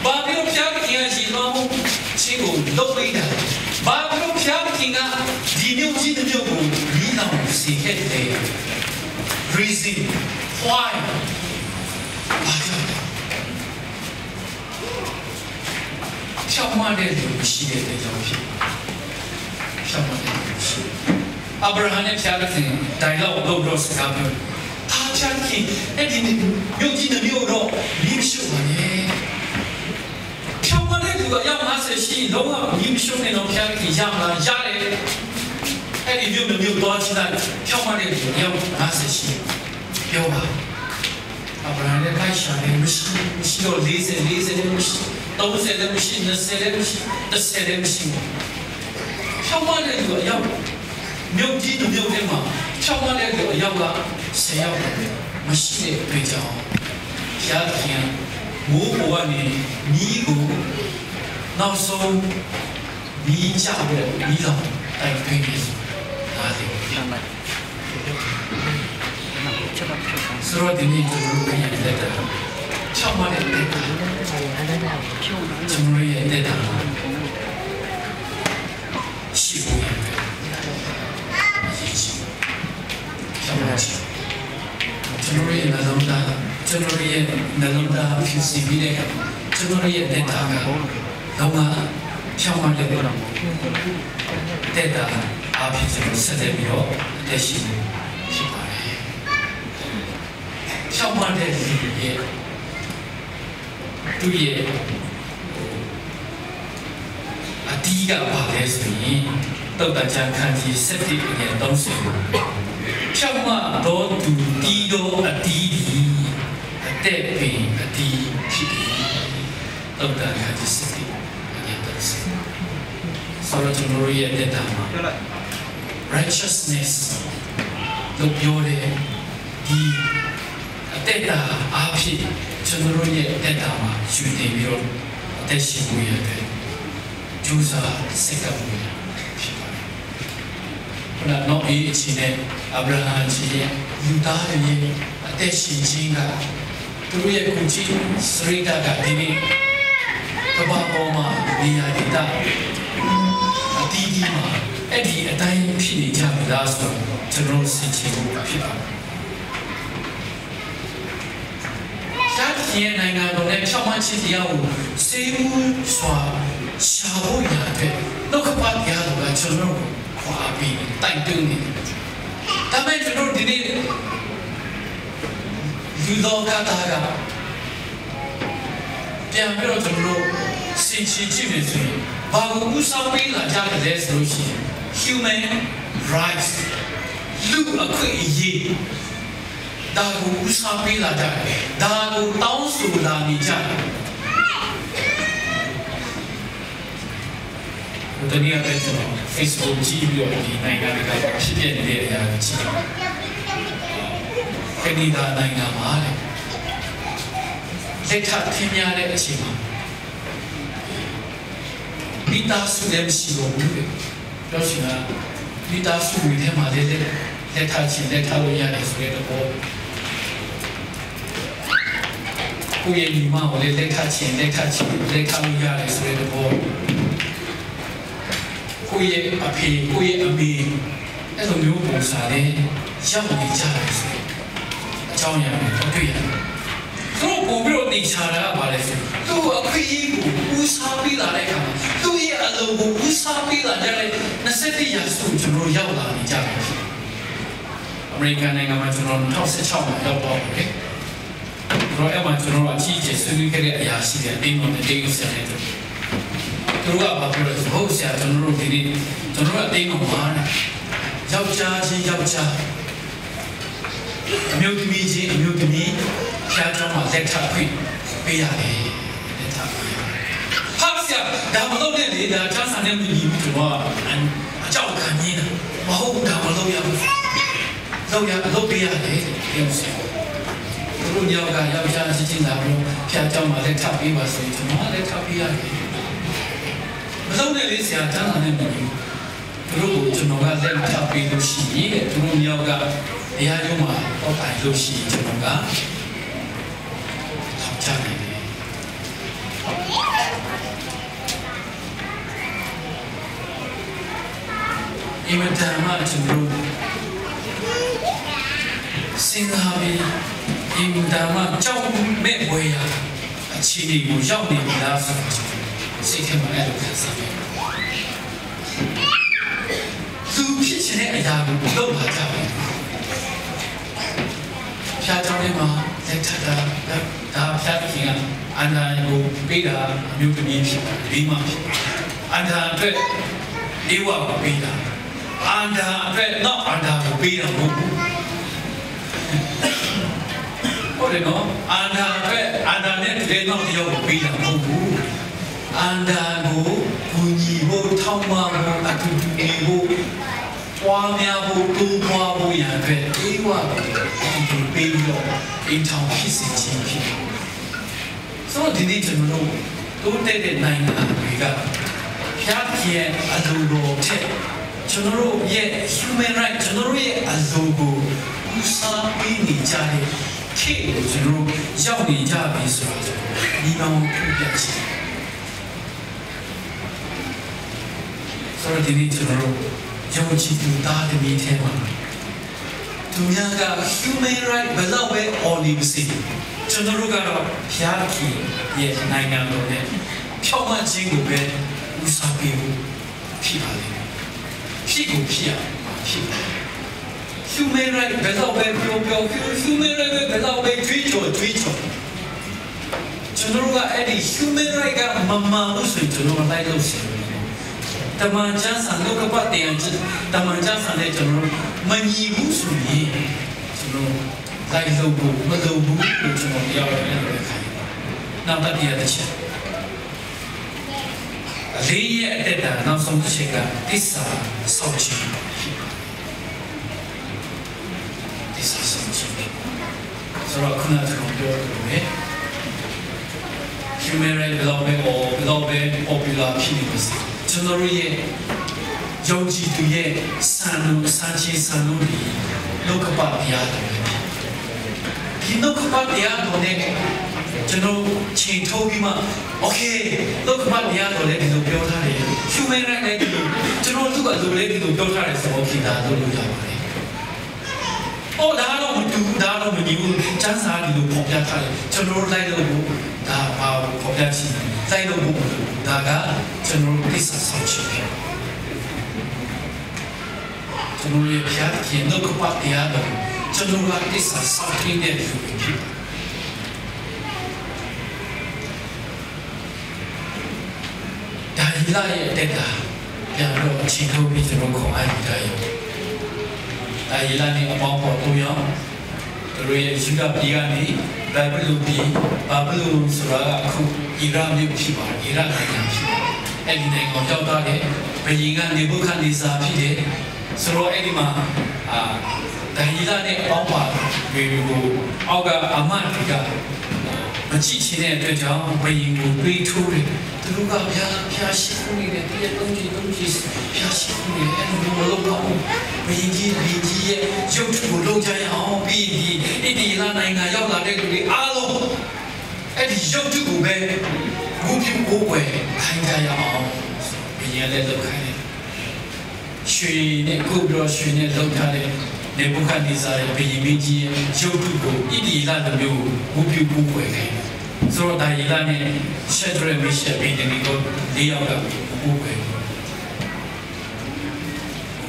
ဘာဖြစ်လို့ဘုရားသခင်ကရေလွှမ်းမိုးခြင်းကိုလုပ်ပေးတာလဲ။ ဘာဖြစ်လို့ဘုရားသခင်ကဒီမြို့ကြီးတစ်မြို့ကိုမီးလောင်စေခဲ့တယ်။ Reason why ဘာကြောင့်လဲ။ ဖြောင့်မတဲ့လူမရှိတဲ့အတွက်ကြောင့်ဖြစ်တယ်။ ဖြောင့်မတဲ့လူမရှိဘူး။ အာဗြဟံနဲ့ဘုရားသခင် dialogue လုပ်ပြီးတော့စကားပြောတယ်။ အာဘုရားသခင်အဲ့ဒီမြို့ကြီးတစ်မြို့တော့မီးမရှိပါနဲ့။ ဖြောင့်မတဲ့လူအယောက်ငါးဆယ်ရှိရင်လုံးဝမီးမရှိနဲ့တော့ဘုရားသခင်ရမလား။ ရတယ်။ အဲ့ဒီမြို့တစ်မြို့သွားကြည့်လိုက်။ ဖြောင့်မတဲ့လူအယောက်ငါးဆယ်ရှိပြောပါ။ အာဗြဟံလည်းလိုက်ရှာတယ်။ မရှိ၊ မရှိတော့လေးဆယ်၊ လေးဆယ်လည်းမရှိ၊ သုံးဆယ်လည်းမရှိ၊ နှစ်ဆယ်လည်းမရှိ၊ တစ်ဆယ်လည်းမရှိဘူး။ ဖြောင့်မတဲ့လူအယောက်မြို့ကြီးတစ်မြို့ထဲမှာဖြောင့်မတဲ့လူအယောက်ကဆယ်ယောက်ပဲမရှိတဲ့အတွက်ကြောင့်ဘုရားသခင်ကမိုးပေါ်ကနေမီးကိုနောက်ဆုံးမီးကျပြီးတော့မီးလောင်တိုက်သွင်းနေတယ်။ ဒါလေး။ ဆိုတော့ဒီနေ့ကျွန်တော်တို့ရဲ့အသက်တာဖြောင့်မတဲ့အသက်တာကျွန်တော်ရဲ့အသက်တာရှိဖို့ရတဲ့အရေးကြီးဖြောင့်မခြင်းကျွန်တော်ရဲ့နှလုံးသားကျွန်တော်ရဲ့နှလုံးသားဖြစ်စီပြီးတဲ့အခါကျွန်တော်ရဲ့အသက်တာက တော့မှဖြောင့်မတ်တဲ့သက်တာအားဖြင့်ကျွန်တော်ဆက်လက်ပြီးတော့အသက်ရှင်နေဖြစ်ပါတယ်။ ဖြောင့်မတ်တဲ့လူရဲ့သူ့ရဲ့အဓိကဘာလဲဆိုရင်တုတ်တန်ချာခန်းကြီးစက်တိအငယ်သုံးဆယ်ဖြောင့်မတ်သောသူတီးသောအတီးသည်အသက်ပင်အတီးဖြစ်သည်။ သုတ်တံခန်းကြီးဆယ့်တစ်အငယ်တစ်ဆယ်ဆိုတော့ကျွန်တော်တို့ရဲ့အသက်တာမှာ righteousness လို့ပြောတဲ့ဒီအသက်တာအားဖြင့်ကျွန်တော်တို့ရဲ့အသက်တာမှာယူတင်ပြီးတော့အသက်ရှင်ဖို့ရတဲ့ကြိုးစားဆက်ကပ်ဖို့ရဖြစ်ပါတယ်။ ခုနနော့ဢေးအချိန်နဲ့အာဗြဟံအချိန်ရဲ့လူသားတွေရဲ့အသက်ရှင်ခြင်းကသူတို့ရဲ့ကိုယ်ကျင့်စရိတ္တကဒီနေ့ကမ္ဘာပေါ်မှာနေရာဒေသအသီးသီးမှာအဲ့ဒီအတိုင်းဖြစ်နေကြပြီလားဆိုတော့ကျွန်တော်တို့ဆင်ခြင်ဖို့ဖြစ်ပါတယ်။ ဘုရားသခင်ရဲ့နိုင်ငံတော်နဲ့ဖြောင့်မတ်ခြင်းတရားကိုစိတ်မူစွာရှာဖို့ရတဲ့နှုတ်ကပတ်တရားတော်ကကျွန်တော်တို့ကိုခွာပြီးတိုက်တွန်းနေတယ်။ ဒါပေမဲ့ကျွန်တော်တို့ဒီနေ့လူလောကသားကပြန်ပြီးတော့ကျွန်တော်တို့ဆင်ခြင်ကြည့်မယ်ဆိုရင်ဘာကိုဦးစားပေးလာကြတယ်လဲဆိုလို့ရှိရင် human rights လူ့အခွင့်အရေးဒါကိုဦးစားပေးလာကြတယ်။ ဒါကိုတောင်းဆိုလာနေကြတယ်။ တနည်းအားဖြင့်ကျွန်တော် Facebook ကြည့်ပြီးတော့ဒီနိုင်ငံတကာမှာဖြစ်ပျက်နေတဲ့အရာကိုကြည့်တယ်။ ကနေဒါနိုင်ငံမှာတဲ့ လက်ထပ်ထင်းများတဲ့အချိန်မှာ မိသားစုလည်းမရှိတော့ဘူးတဲ့။ ပြောချင်တာ မိသားစုတွေထဲမှာလည်း လက်လက်ထပ်ချင် လက်ထပ်လို့ရတယ်ဆိုတဲ့သဘော၊ ကိုယ့်ရဲ့ညီမကိုလည်း လက်ထပ်ချင် လက်ထပ်ချင် လက်ထပ်လို့ရတယ်ဆိုတဲ့သဘော၊ ကိုယ့်ရဲ့အဖေ ကိုယ့်ရဲ့အမေ အဲ့လိုမျိုးပုံစံနဲ့ ရောက်နေကြတယ်ဆိုတဲ့အကြောင်းအရာကို တွေ့ရတယ်။ သူတို့ပိုပြီးတော့ သေချာတာက ဘာလဲဆိုရင် သူ့အခွင့်အရေးကို ဦးစားပေးလာတဲ့အခါမှာ သူ့ရဲ့အလိုကို ဦးစားပေးလာကြတဲ့ နှစ်ဆယ့်တစ်ရာစုကို ကျွန်တော်တို့ ရောက်လာနေကြတယ်။ အမေရိကန်နိုင်ငံမှာ ကျွန်တော် နှစ်ဆယ့်ခြောက်မှာ ရောက်သွားပါတယ်။ ဆိုတော့ အဲ့မှာ ကျွန်တော်တို့ အကြီးအကျယ် ဆွေးနွေးခဲ့တဲ့ အရာရှိတွေ၊ အသင်းတော်နဲ့ သင်းအုပ်ဆရာတွေ၊ သူတို့က ဘာပြောလဲဆိုတော့ "ဟုတ်ဆရာ၊ ကျွန်တော်တို့ ဒီနေ့ ကျွန်တော်တို့ အသင်းတော်မှာ ယောက်ျားချင်းယောက်ျား အမျိုးသမီးချင်းအမျိုးသမီး ဘုရားကျောင်းမှာ လက်ထပ်ခွင့်ပေးရတယ်။ လက်ထပ်ခွင့်ရတယ်။ ဟာဆရာ၊ ဒါမလုပ်နဲ့လေ၊ ဒါကျမ်းစာနဲ့မညီဘူး။ ကျွန်တော်ကအကြောက်ခံနေတာ။ မဟုတ်ဘူး၊ ဒါမလုပ်ရဘူး။ လုပ်ရ၊ လုပ်ပေးရတယ်တဲ့။ သင်းအုပ်ဆရာ။ သူတို့ ယောက်ျား၊ ယောက်ျားချင်းချင်း လာပြီး ဘုရားကျောင်းမှာ လက်ထပ်ပေးပါဆိုရင် ကျွန်တော်က လက်ထပ်ပေးရတယ်။ မလုပ်နဲ့လေဆရာ၊ ကျမ်းစာနဲ့မညီဘူး။ သူတို့ကို ကျွန်တော်က လက်ထပ်ပေးလို့ရှိရင်တဲ့၊ သူတို့ နှစ်ယောက်က တရားရုံးမှာ သွားတိုင်လို့ရှိရင် ကျွန်တော်က ထောင်ချနိုင်တယ်။ အင်မတန်မှ ကျွန်တော်တို့ စဉ်းစားပြီး အင်မတန်မှ ကြောက်မက်ဖွယ်ရာ အခြေအနေကို ရောက်နေပြီလားဆိုတာ စိတ်ထဲမှာ အဲ့လိုခံစားမိတယ်။ သူဖြစ်ချင်တဲ့အရာကို လုပ်လာကြတယ်။ ဘုရားကျောင်းထဲမှာ လက်ထပ်တာ၊ ဒါဘုရားသခင်က အာဒံကိုပေးတာ အမျိုးသမီးဖြစ်ပါတယ်၊ မိန်းမဖြစ်ပါတယ်။ အာဒံအတွက် ဧဝကိုပေးတာ၊ အာဒံအတွက် နောက်အာဒံကိုပေးတာ မဟုတ်ဘူး။ ဟုတ်တယ်နော်။ အာဒံအတွက် အာဒံနဲ့တူတဲ့ နောက်တစ်ယောက်ကို ပေးတာ မဟုတ်ဘူး။ အာဒံကို ကူညီဖို့၊ ထောက်ပံ့ဖို့၊ အတူတူနေဖို့၊ ပွားများဖို့၊ တိုးပွားဖို့ရန်အတွက် ဧဝကို အတူတူပေးပြီးတော့ အိမ်ထောင်ဖြစ်စေခြင်း ဖြစ်တယ်။ ဆိုတော့ ဒီနေ့ ကျွန်တော်တို့ တိုးတက်တဲ့နိုင်ငံတွေက ဘုရားသခင်ရဲ့ အလိုတော်ထက် ကျွန်တော်တို့ရဲ့ human right၊ ကျွန်တော်တို့ရဲ့ အလိုကို ဦးစားပေးနေကြတဲ့ ခေတ်ကို ကျွန်တော်တို့ ရောက်နေကြပြီဆိုတာကို မီးမောင်းထိုးပြချင်တယ်။ ဆိုတော့ ဒီနေ့ ကျွန်တော်တို့ ယုံကြည်သူ သားသမီးထဲမှာ သူများက human right ဘယ်လောက်ပဲ အော်နေပါစေ၊ ကျွန်တော်တို့ကတော့ ဘုရားသခင်ရဲ့ နိုင်ငံတော်နဲ့ ဖြောင့်မတ်ခြင်းကိုပဲ ဦးစားပေးဖို့ ဖြစ်ပါလိမ့်မယ်။ ဖြစ်ကိုဖြစ်ရမှာ ဖြစ်ပါတယ်။ human right ဘယ်လောက်ပဲ ပြောပြော၊ human right ပဲ ဘယ်လောက်ပဲ ကြွေးကြော် ကြွေးကြော်၊ ကျွန်တော်တို့က အဲ့ဒီ human right က မမှန်ဘူးဆိုရင် ကျွန်တော်က လိုက်လုပ်စေတယ်။ တမန်ကျမ်းစာ၊ နှုတ်ကပတ်တရား၊ တမန်ကျမ်းစာနဲ့ ကျွန်တော်တို့ မညီဘူးဆိုရင် ကျွန်တော် လိုက်လုပ်ဖို့ မလုပ်ဘူးလို့ ကျွန်တော် တရားဝင် အဲ့လိုပဲ ခံယူပါတယ်။ နောက်တတိယတစ်ချက်၊ အလေးရဲ့ အသက်တာ နောက်ဆုံးတစ်ချက်က သစ္စာစောင့်ခြင်းဖြစ်ပါတယ်။ သစ္စာစောင့်ခြင်းဖြစ်ပါတယ်။ ဆိုတော့ ခုန ကျွန်တော် ပြောသလိုပဲ human right ဘယ်လောက်ပဲ အော်၊ ဘယ်လောက်ပဲ popular ဖြစ်နေပါစေ၊ ကျွန်တော်တို့ရဲ့ ယုံကြည်သူရဲ့ စံနှုန်း၊ စံချိန်စံနှုန်းတွေ နှုတ်ကပတ် တရားတော်ပဲ ဖြစ်တယ်။ ဒီနှုတ်ကပတ် တရားတော်နဲ့ ကျွန်တော် ချိန်ထိုးပြီးမှ okay၊ နှုတ်ကပတ် တရားတော်လည်း ဒီလိုပြောထားတယ်၊ human right လည်း ဒီလို၊ ကျွန်တော်တို့ အလိုလည်း ဒီလိုပြောထားတယ်ဆိုတော့ okay၊ ဒါ လုပ်လို့ရပါတယ်။ အော်၊ ဒါကတော့ မတူဘူး၊ ဒါကတော့ မညီဘူး၊ ကျမ်းစာက ဒီလိုဖော်ပြထားတယ်၊ ကျွန်တော်တို့ လိုက်လုပ်ဖို့၊ ဒါ ဘာကို ဖော်ပြချင်လဲ၊ လိုက်လုပ်ဖို့ မလိုဘူး။ ဒါက ကျွန်တော်တို့ သစ္စာစောင့်ခြင်းဖြစ်တယ်။ ကျွန်တော်တို့ရဲ့ ဘုရားသခင် နှုတ်ကပတ် တရားတော်ကို ကျွန်တော်တို့က သစ္စာစောင့်ထိန်းတဲ့ လူတွေဖြစ်တယ်။ ဒါနီလရဲ့ အသက်တာ ပြန်ပြီးတော့ ချိန်ထိုးပြီး ကျွန်တော် ခွန်အားယူကြရအောင်။ ဒါနီလနဲ့ အပေါင်းဖော် သုံးယောက်၊ သူတို့ရဲ့ ယူဒပြည်ကနေ ဘိုဘိလုန်ပြည်၊ ဘိုဘိလုန်ဆိုတာက အခု အီရတ်မြို့ ဖြစ်ပါတယ်။ အီရတ်နိုင်ငံ ဖြစ်ပါတယ်။ အဲ့ဒီနိုင်ငံကို ရောက်သွားတယ်။ ဘုရင်က နေဗုခဒ်နေဇာ ဖြစ်တယ်။ ဆိုတော့ အဲ့ဒီမှာ အာ၊ ဒါနီလနဲ့ အပေါင်းပါတွေကို အောက်က အာမတ်တွေက မကြည့်ချင်တဲ့အတွက်ကြောင့် ဘုရင်ကို တွေးထိုးတယ်။ သူတို့က ဘုရား၊ ဘုရားရှိခိုးနေတယ်။ တစ်ရက်သုံးကြိမ်၊ သုံးကြိမ် ဘုရားရှိခိုးနေတယ်။ အဲ့လိုမျိုး မလုပ်ပါဘူး။ ဘုရင်ကြီး၊ ဘုရင်ကြီးရဲ့ ရုပ်တုကို လုပ်ကြရအောင်။ ပြီးရင် ဒီ အီသီယလနိုင်ငံ ရောက်လာတဲ့ လူတွေအားလုံး အဲ့ဒီ ရုပ်တုကိုပဲ ဝတ်ပြု ကိုးကွယ် ခိုင်းကြရအောင်ဆို ဘုရင်ကလည်း လုပ်ခိုင်းတယ်။ ရွှေနဲ့ ကုပ်ပြီးတော့ ရွှေနဲ့ လုပ်ထားတဲ့ နေဗုခဒ်နေဇာရဲ့ ဘုရင်မင်းကြီးရဲ့ ရုပ်တုကို အီသီယလတစ်မျိုးကို ဝတ်ပြု ကိုးကွယ်ခိုင်းတယ်။ ဆိုတော့ ဒံယေလနဲ့ ရှက်ဒြက်၊ မေးရှက်၊ အဗေဒ်နေဂို လေးယောက်က ကိုးကွယ်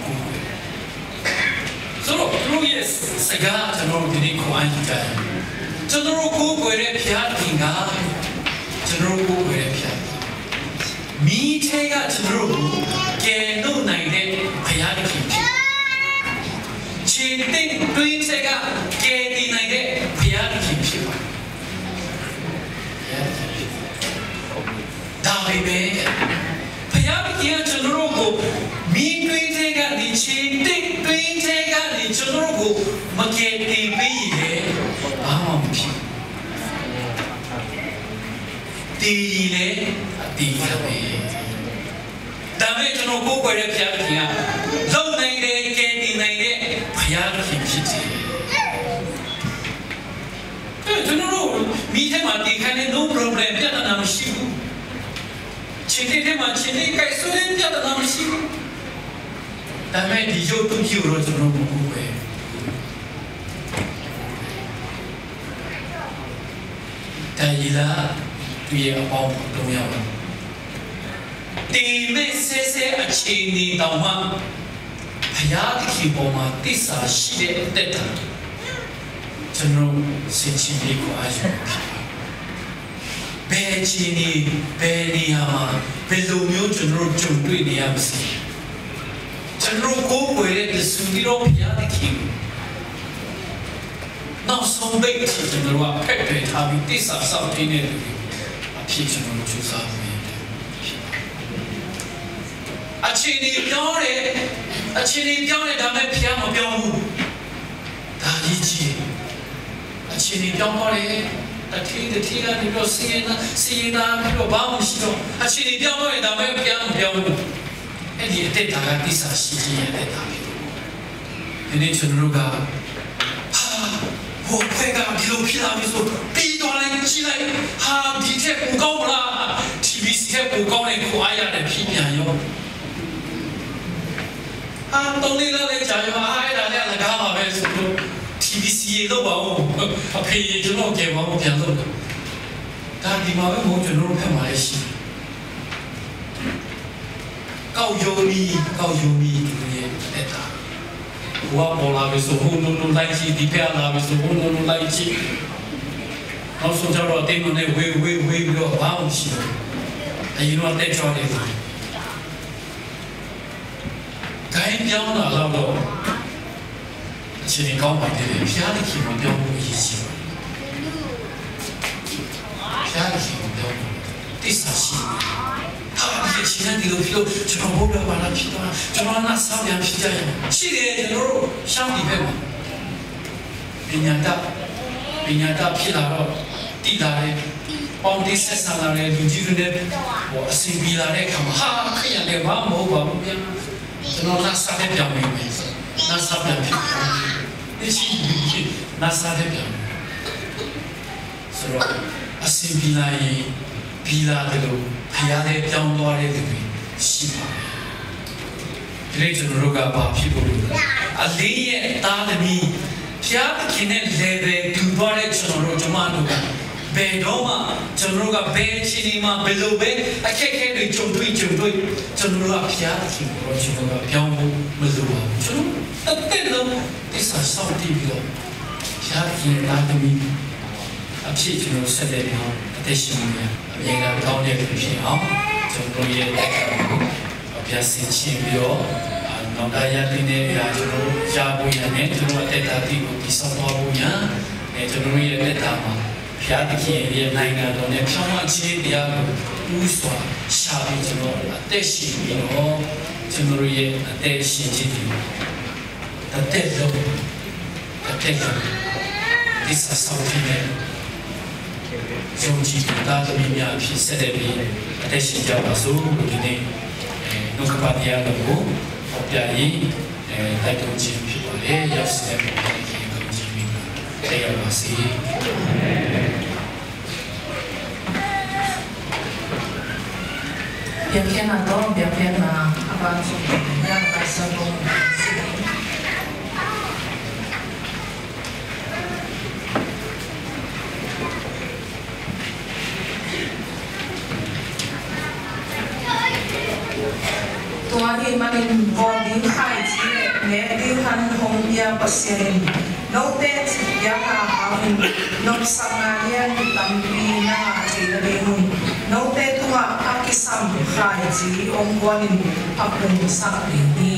ကိုးကွယ်။ ဆိုတော့ သူတို့ရဲ့ စကား ကျွန်တော်တို့ ဒီနေ့ ခွန်အားယူကြရအောင်။ ကျွန်တော်တို့ ကိုးကွယ်တဲ့ ဘုရားသခင်က ကျွန်တော်တို့ ကိုးကွယ်တဲ့ ဘုရားသခင်၊ မီးထဲက ကျွန်တော်တို့ကို ကယ်နှုတ်နိုင်တဲ့ ဘုရားသခင် ဖြစ်ပါတယ်။ ခြေသစ်တွင်းထဲက ကယ်တင်နိုင်တဲ့ ဘုရားသခင် ဖြစ်ပါတယ်။ ဒါပေမဲ့ ဘုရားသခင်က ကျွန်တော်တို့ကို မီးတွင်းထဲကနေ၊ ခြေသစ်တွင်းထဲကနေ ကျွန်တော်တို့ကို မကယ်တင်ပေးရင်လည်း ဘာမှမဖြစ်ဘူး။ သေရင်လည်း အသေခံပဲ။ ဒါပေမဲ့ ကျွန်တော် ကိုးကွယ်တဲ့ ဘုရားသခင်က လုပ်နိုင်တယ်၊ ကယ်တင်နိုင်တဲ့ ဘုရားသခင် ဖြစ်တယ်။ အဲ၊ ကျွန်တော်တို့ မီးထဲမှာ သေခံလည်း no problem၊ ပြဿနာ မရှိဘူး။ ခြေသစ်ထဲမှာ ခြေသစ်ကိုင်စွဲလည်း ပြဿနာ မရှိဘူး။ ဒါပေမဲ့ ဒီရုပ်တုကြီးကိုတော့ ကျွန်တော်တို့ မကိုးကွယ်ဘူး။ ဒံယေလ၊ သူ့ရဲ့ အပေါင်းဖော် သုံးယောက်ပါ။ သေမဲ့ဆဲဆဲ အခြေအနေတောင်မှ ဘုရားသခင်ပေါ်မှာ သစ္စာရှိတဲ့ အသက်တာ ကျွန်တော်တို့ ဆင်ခြင်ပေးဖို့ အားယူမှာ ဖြစ်ပါတယ်။ ဘယ်အခြေအနေ၊ ဘယ်နေရာမှာ ဘယ်လိုမျိုး ကျွန်တော်တို့ ကြုံတွေ့နေရပါစေ၊ ကျွန်တော်တို့ ကိုးကွယ်တဲ့ တဆူတည်းသော ဘုရားသခင်ကို နောက်ဆုံးပိတ်အထိ ကျွန်တော်တို့က ဖက်တွယ်ထားပြီး သစ္စာစောင့်ထိန်းတဲ့ လူတွေအဖြစ် ကျွန်တော်တို့ ကြိုးစားဖို့ ရည်ရွယ်တယ် ဖြစ်ပါတယ်။ အခြေအနေပြောင်းတယ်၊ အခြေအနေပြောင်းတယ်၊ ဒါပေမဲ့ ဘုရားမပြောင်းဘူး။ ဒါအရေးကြီးတယ်။ အခြေအနေပြောင်းသွားတယ်။ တထေးတထေးကနေပြီးတော့ ဆင်းရဲသား၊ ဆင်းရဲသားပြီးတော့ ဘာမှမရှိတော့၊ အခြေအနေပြောင်းသွားတယ်။ ဒါပေမဲ့ ဘုရားမပြောင်းဘူး။ အဲ့ဒီအသက်တာက သစ္စာရှိခြင်းရဲ့ အသက်တာဖြစ်တယ်။ ဒီနေ့ ကျွန်တော်တို့က ဟာ၊ ဟိုအဖွဲ့က ဒီလိုဖြစ်လာပြီဆို ပြီးသွားလိုက်၊ ကြည့်လိုက်၊ ဟာ၊ ဒီထက်ပိုကောင်းမလား၊ ထီဗီစီ ထက်ပိုကောင်းတဲ့ ခွန်အားရတယ်၊ ဖြစ်ပြန်ရော၊ ဟာ၊ သုံးလေးလလည်း ကြာရော၊ ဟာ၊ အဲ့ဒါလည်း အလကားပါပဲဆိုလို့ ထီဗီစီ ရေလုပ်ပါဦး၊ အဖေရေ ကျွန်တော်ကယ်ပါဦး၊ ပြန်လုပ်တယ်။ ဒါဒီမှာပဲမဟုတ်၊ ကျွန်တော်တို့ဘက်မှာလည်းရှိတယ်။ ကောက်ရိုးမီး၊ ကောက်ရိုးမီး၊ ဒီလိုရဲ့ အသက်တာ။ ဟိုကပေါ်လာပြီဆို ဟိုလိုလိုလိုက်ကြည့်၊ ဒီဘက်ကလာပြီဆို ဟိုလိုလိုလိုက်ကြည့်။ နောက်ဆုံးကျတော့ အသင်းတော်နဲ့ ဝေးဝေးဝေးပြီးတော့ ဘာမှမရှိတော့ဘူး။ အရင်တော့ တက်ကြွတယ်။ ဂိုဏ်းပြောင်းတာလောက်တော့ အခြေအနေကောင်းပါသေးတယ်။ ဘုရားသခင်ကို ပြောင်းဖို့ အရေးကြီးပါတယ်။ ဘုရားသခင်ကို ပြောင်းဖို့ သစ္စာရှိတယ်။ ဟာ၊ ဒီအချိန်က ဒီလိုဖြစ်လို့ ကျွန်တော် ဗုဒ္ဓဘာသာဖြစ်သွား၊ ကျွန်တော် နတ်ဆန်းပြန်ဖြစ်ကြရင်။ ရှိတယ်၊ ကျွန်တော်တို့ ရှမ်းပြည်ဘက်မှာ ပညာတတ်၊ ပညာတတ်ဖြစ်လာတော့ သိလာတယ်။ ပေါင်းသင်းဆက်ဆံလာတယ်။ လူကြီးတွေနဲ့ ဟို အဆင်ပြေလာတဲ့အခါမှာ ဟာ၊ ခရစ်ယာန်တွေ ဘာမှမဟုတ်ပါဘူးဗျာ။ ကျွန်တော် နတ်ဆန်းထဲ ပြန်ဝင်မယ်ဆို၊ နတ်ဆန်းပြန်ဖြစ်သွားတယ်။ သိရှိပြီ၊ နတ်ဆန်းထဲ ပြန်ဝင်မယ်ဆိုတော့ အဆင်ပြေလာရင် ပြေလာသလို ဘုရားလည်း ပြောင်းသွားတဲ့သူတွေ ရှိပါတယ်။ ဒီနေ့ ကျွန်တော်တို့က ဘာဖြစ်ဖို့လိုလဲ။ အလင်းရဲ့ သားသမီး၊ ဘုရားသခင်နဲ့ လဲပယ်တူသွားတဲ့ ကျွန်တော်တို့ ကျွန်မတို့က ဘယ်တော့မှ ကျွန်တော်တို့က ဘယ်အခြေအနေမှာ ဘယ်လိုပဲ အခက်အခဲတွေ ကြုံတွေ့ ကြုံတွေ့၊ ကျွန်တော်တို့က ဘုရားသခင်ကိုတော့ ကျွန်တော်တို့က ပြောင်းဖို့ မလိုပါဘူး။ ကျွန်တော်တို့ တစ်သက်လုံး သစ္စာစောင့်တည်ပြီးတော့ ဘုရားသခင်ရဲ့ သားသမီးအဖြစ် ကျွန်တော်တို့ ဆက်လက်ပြီးတော့ အသက်ရှင်နေရ အမြဲတမ်း ကောင်းတဲ့သူဖြစ်အောင် ကျွန်တော်တို့ရဲ့ လက်ခံကို ပြန်ဆင်ခြင်ပြီးတော့၊ အာ၊ နောင်တရသင့်တဲ့အရာ ကျွန်တော်တို့ ရဖို့ရန်နဲ့ ကျွန်တော်တို့ အသက်တာသစ်ကို တည်ဆောက်သွားဖို့ရန်နဲ့ ကျွန်တော်တို့ရဲ့ အသက်တာမှာ ဘုရားသခင်ရဲ့ နိုင်ငံတော်နဲ့ ဖြောင့်မတ်ခြင်းတရားကို ဦးစွာရှာပြီး ကျွန်တော် အသက်ရှင်ပြီးတော့၊ ကျွန်တော်တို့ရဲ့ အသက်ရှင်ခြင်းသည် တစ်သက်လုံး၊ တစ်သက်လုံး သစ္စာစောင့်ခြင်းနဲ့ Siung ci ta ta mi mia khi sede bi ate si ja pasu kini nung kapania lagu opia i tai tung ci pi pale ya sede bi ki tung ci mi te ya pasi. Biakpiakna tawh biakpiakna a ban sung biak a sa tawh. Tua ahih manin bawl ding khaici le nek ding han hong pia Pasian in note citpiakna hangin nopsakna lian tampi na ngah theihna dingun note tungah a kisam khaici hong guanin a pungsak ding hi.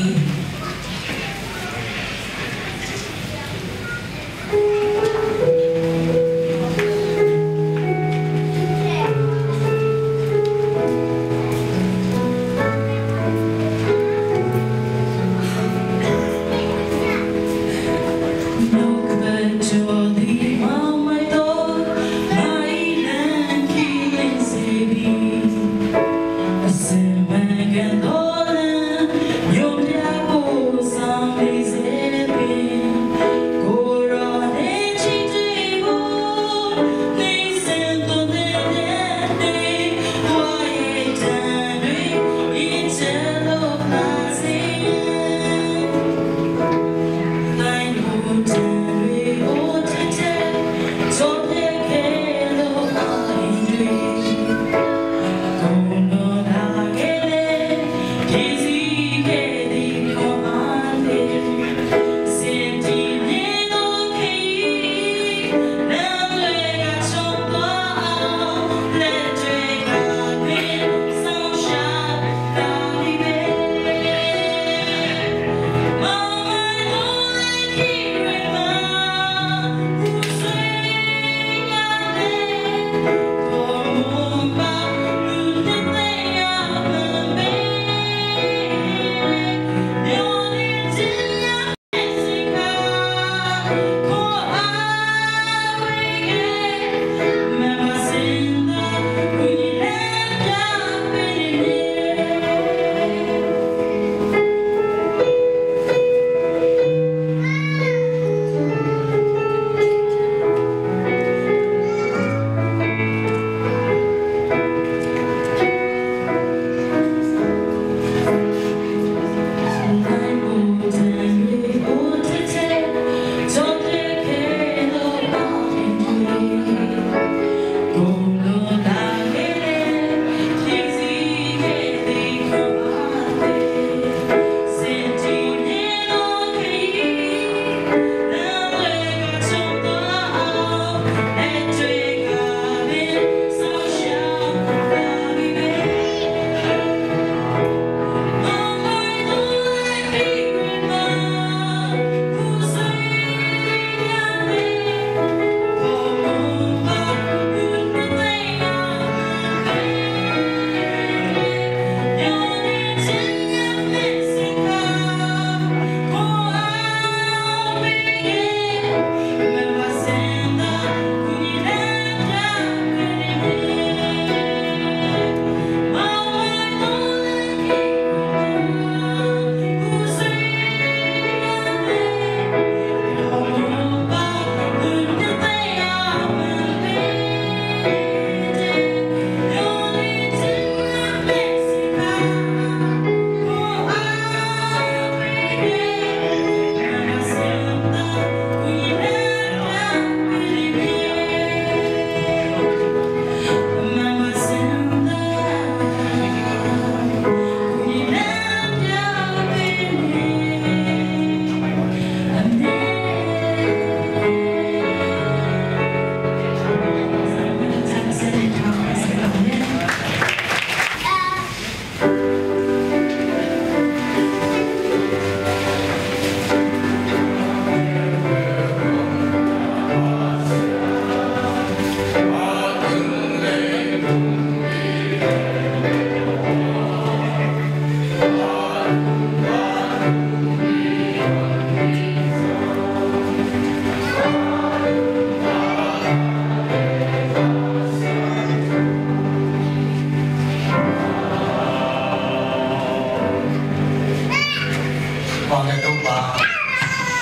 Bang le Topa,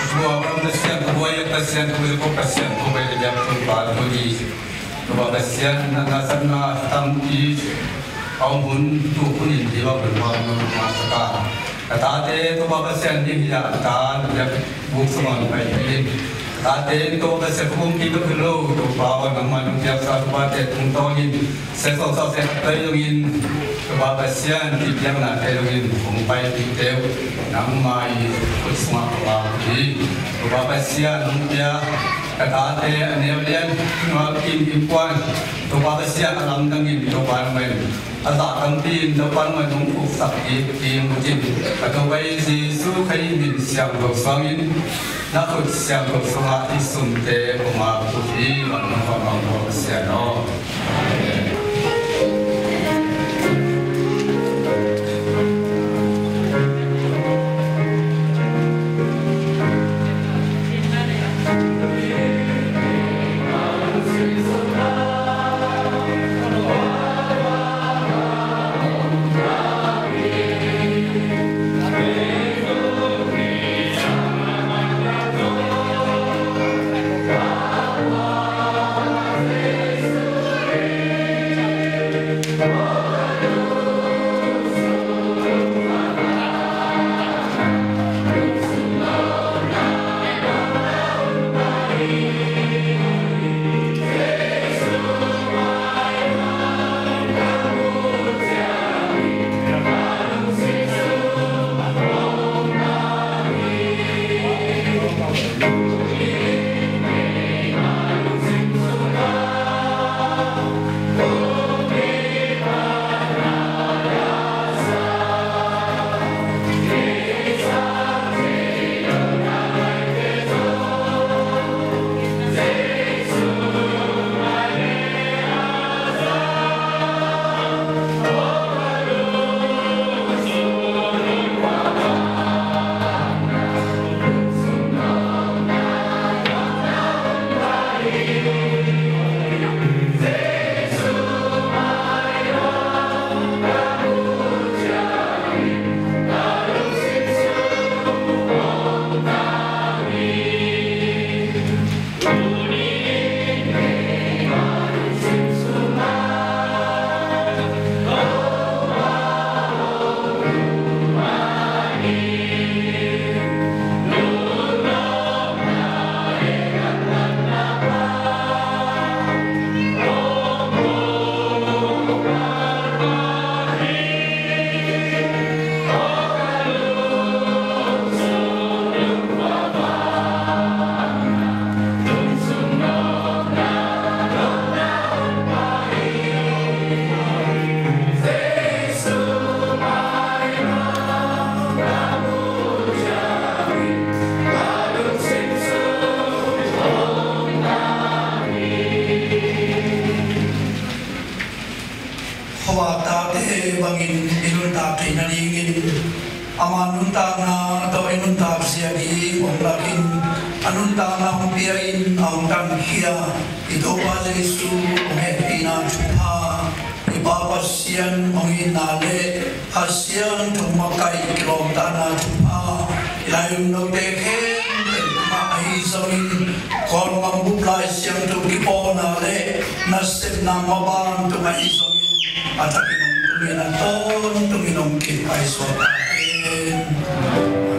tua bang Pasian, tua bang Pasian, tua bang Pasian, tua bang Pasian, tua bang Pasian, na na san na tam i au hun tu hun in di bang hun bang hun ma sa ka. Ka tate Topa Pasian di hi ya ta na ya buk sa bang pai hi. Ka tate Topa Pasian kung ki ka lo Topa bang na ma nu ya sa Topa te tung to in. Sek sawm sawm sek a tei dongin, Topa Pasian, ti piakna tei dongin, hong pai ti teu, nangmah i khut sungah ka vak hi. Topa Pasian, hong pia, ka tate, a neu lian, ngal kim kim kuan, Topa Pasian, a lamdangin, Topa nangmah in, a zah tampi in, Topa nangmah in, hong khuksak kik ding, ka Topa Jesu Khrih min siangtho suangin, na khut siangtho sungah i sumte, hong a khut hi, hong a khut hi, Topa Pasian aw. Khuavak tate bangin i nuntak theih nadingin ama nuntakna tawh i nuntak zia ding hong lakin, a nuntakna hong pia-in a hong tankhia i Topa Jesu hong hehpihna thupha, i Pa Pasian hong itna le Kha Siangtho makaih kilawmtatna thupha i lailung note khempeuh tungah ahi zongin, Kawlgam bup Lai Siangtho kipawlna le nasepna maban tungah ahi zongin, a thakin hong tungin a tawntungin hong kipaisak ta hen.